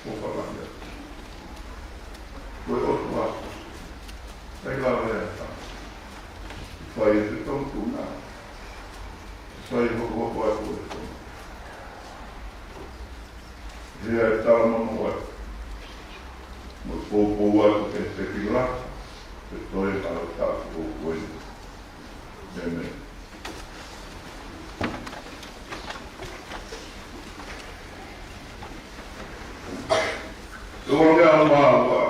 ʻo falala. Ko e ʻOtua. Sai lava ia. Fai e te tau tuna. Sai hokohoko atu e tau. Ia e tala mamaʻo atu. Mo poupou atu ke te kila. Ke toe ʻa e tapu o koe. Amen. Uangeau mā ua,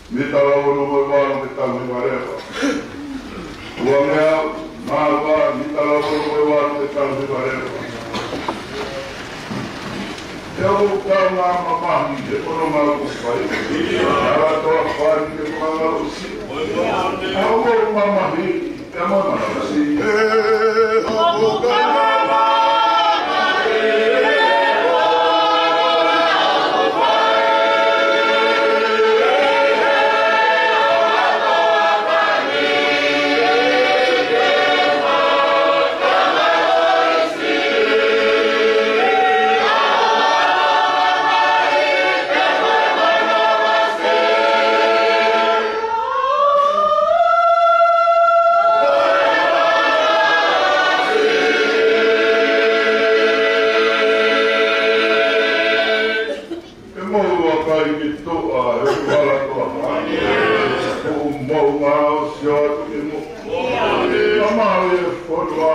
mita lau ono mo e valu ke tau hiva leva. Uangeau mā ua, mita lau ono mo e valu ke tau hiva leva. He ʻoku tau ngā mamahi, he pono ngā kupai. Ala toa fai ke mangalo si. He ʻoku mamahi, Ke mou vakai ki tuʻa, he hala toa. Ko mou ngā o sio atu ki mo. Ka mau e fonua.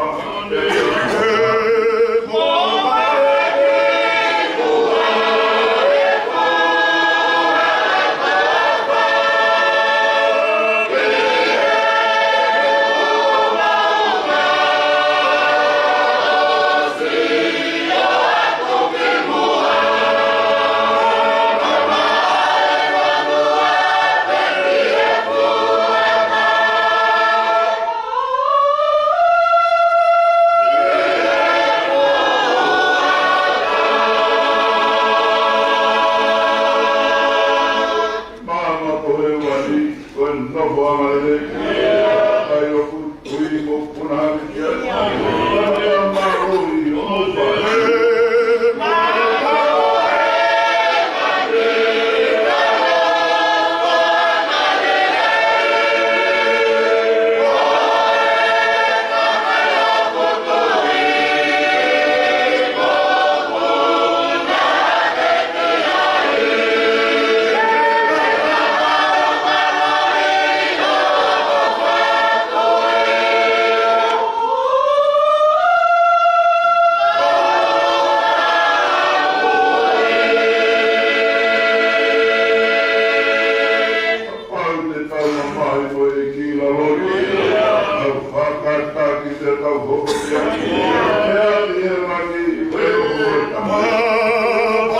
Māmā ko e wani, ko e nofoʻanga lelei, kai o ku tui mo puna hake ki ai. Māmā ko e ʻofa. Pau te tau mamahi mo e ʻEiki lalori. Tau fakataki te tau hoko ki ai. He ʻa e ʻi he langi, ko e hoko e Tamai.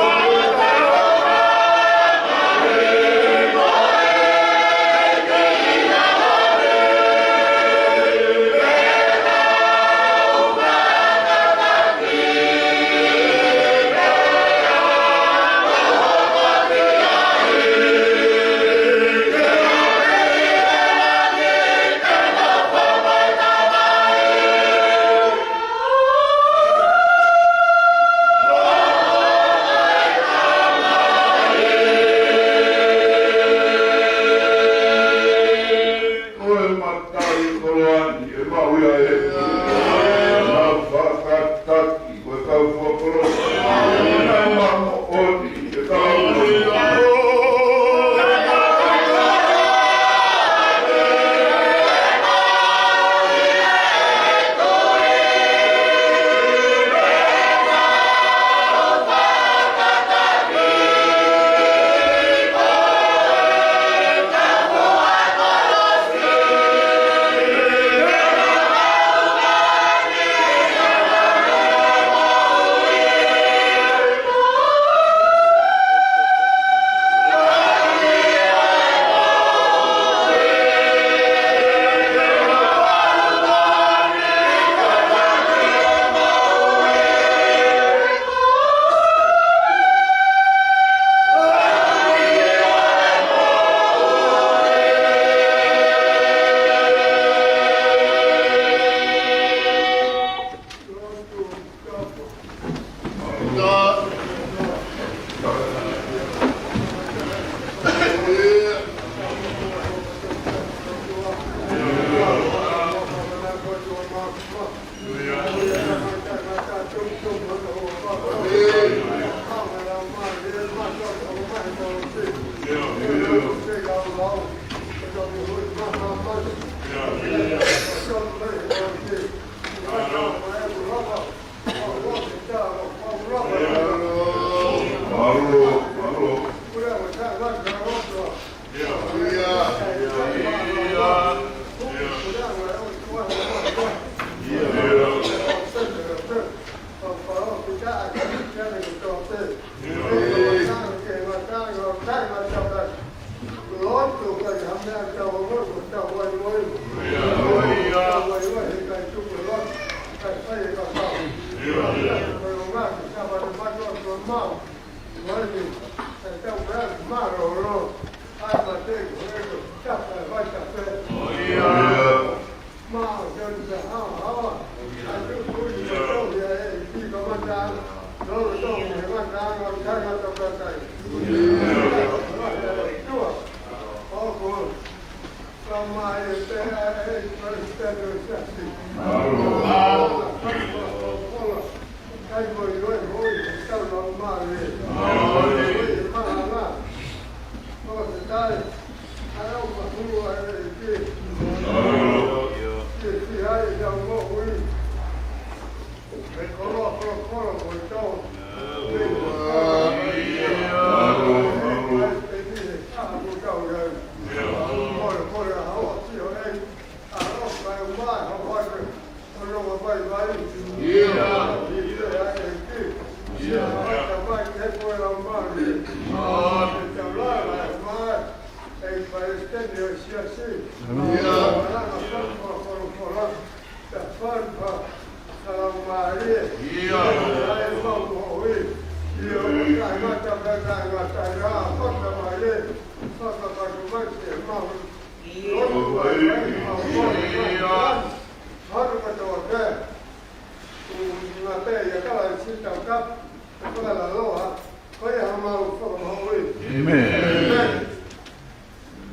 Ko e matai koloa ni e maʻu ia e. Nau fakataki ko e kau fakakoloa. Nau maʻu ʻoni e kau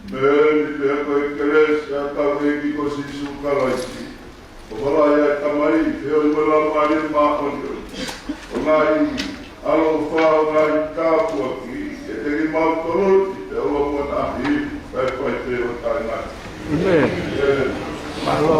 Mei he ʻEiki ko hotau ʻEiki ko Sīsū Kalaisi, ʻofa lahi ʻa e Tamai, feohi mo e Laumālie Māʻoniʻoni, ʻo ngaahi ʻaloʻofa, ʻo ngaahi tāpuaki, ʻiate kimautolu, ʻi he ʻaho ni mo e ngaahi ʻaho fakaʻosi pē ʻo taʻengata. Mālō.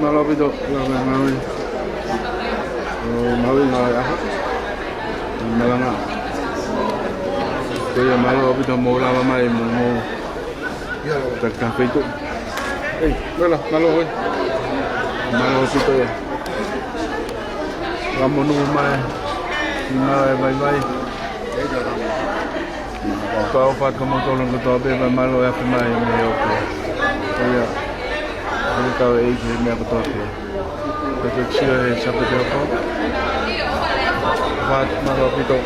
Mālō ʻaupito, lava mai. ʻO maui ngā ʻaho. Malanga. Ko ia mālō ʻaupito mou lava mai mo mou. Ia, lava. Takitaha feituʻu. Ei, mālō, mālō ʻaupito. Ka monū mai. Mālō e vaivai. Ka ʻofa atu kia moutolu kotoa pē, pea mālō e afe mai mei he ʻOtua. Ko ia, ʻoku tau ʻeiki he meʻa kotoa pē. Pea te u sio he Sāpate ʻe hoko. ʻOfa atu, mālō ʻaupito.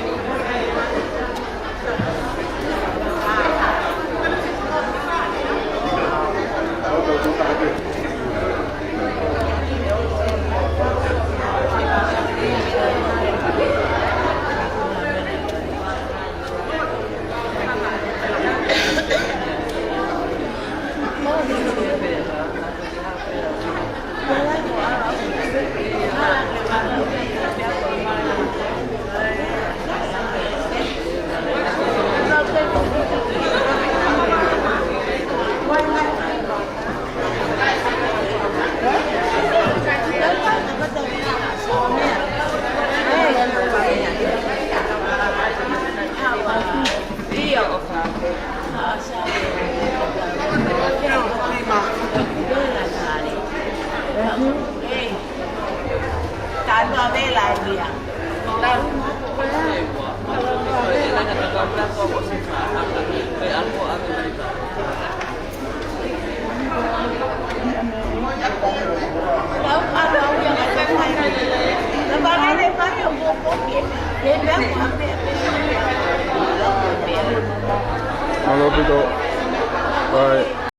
Mālō ʻaupito. Bye.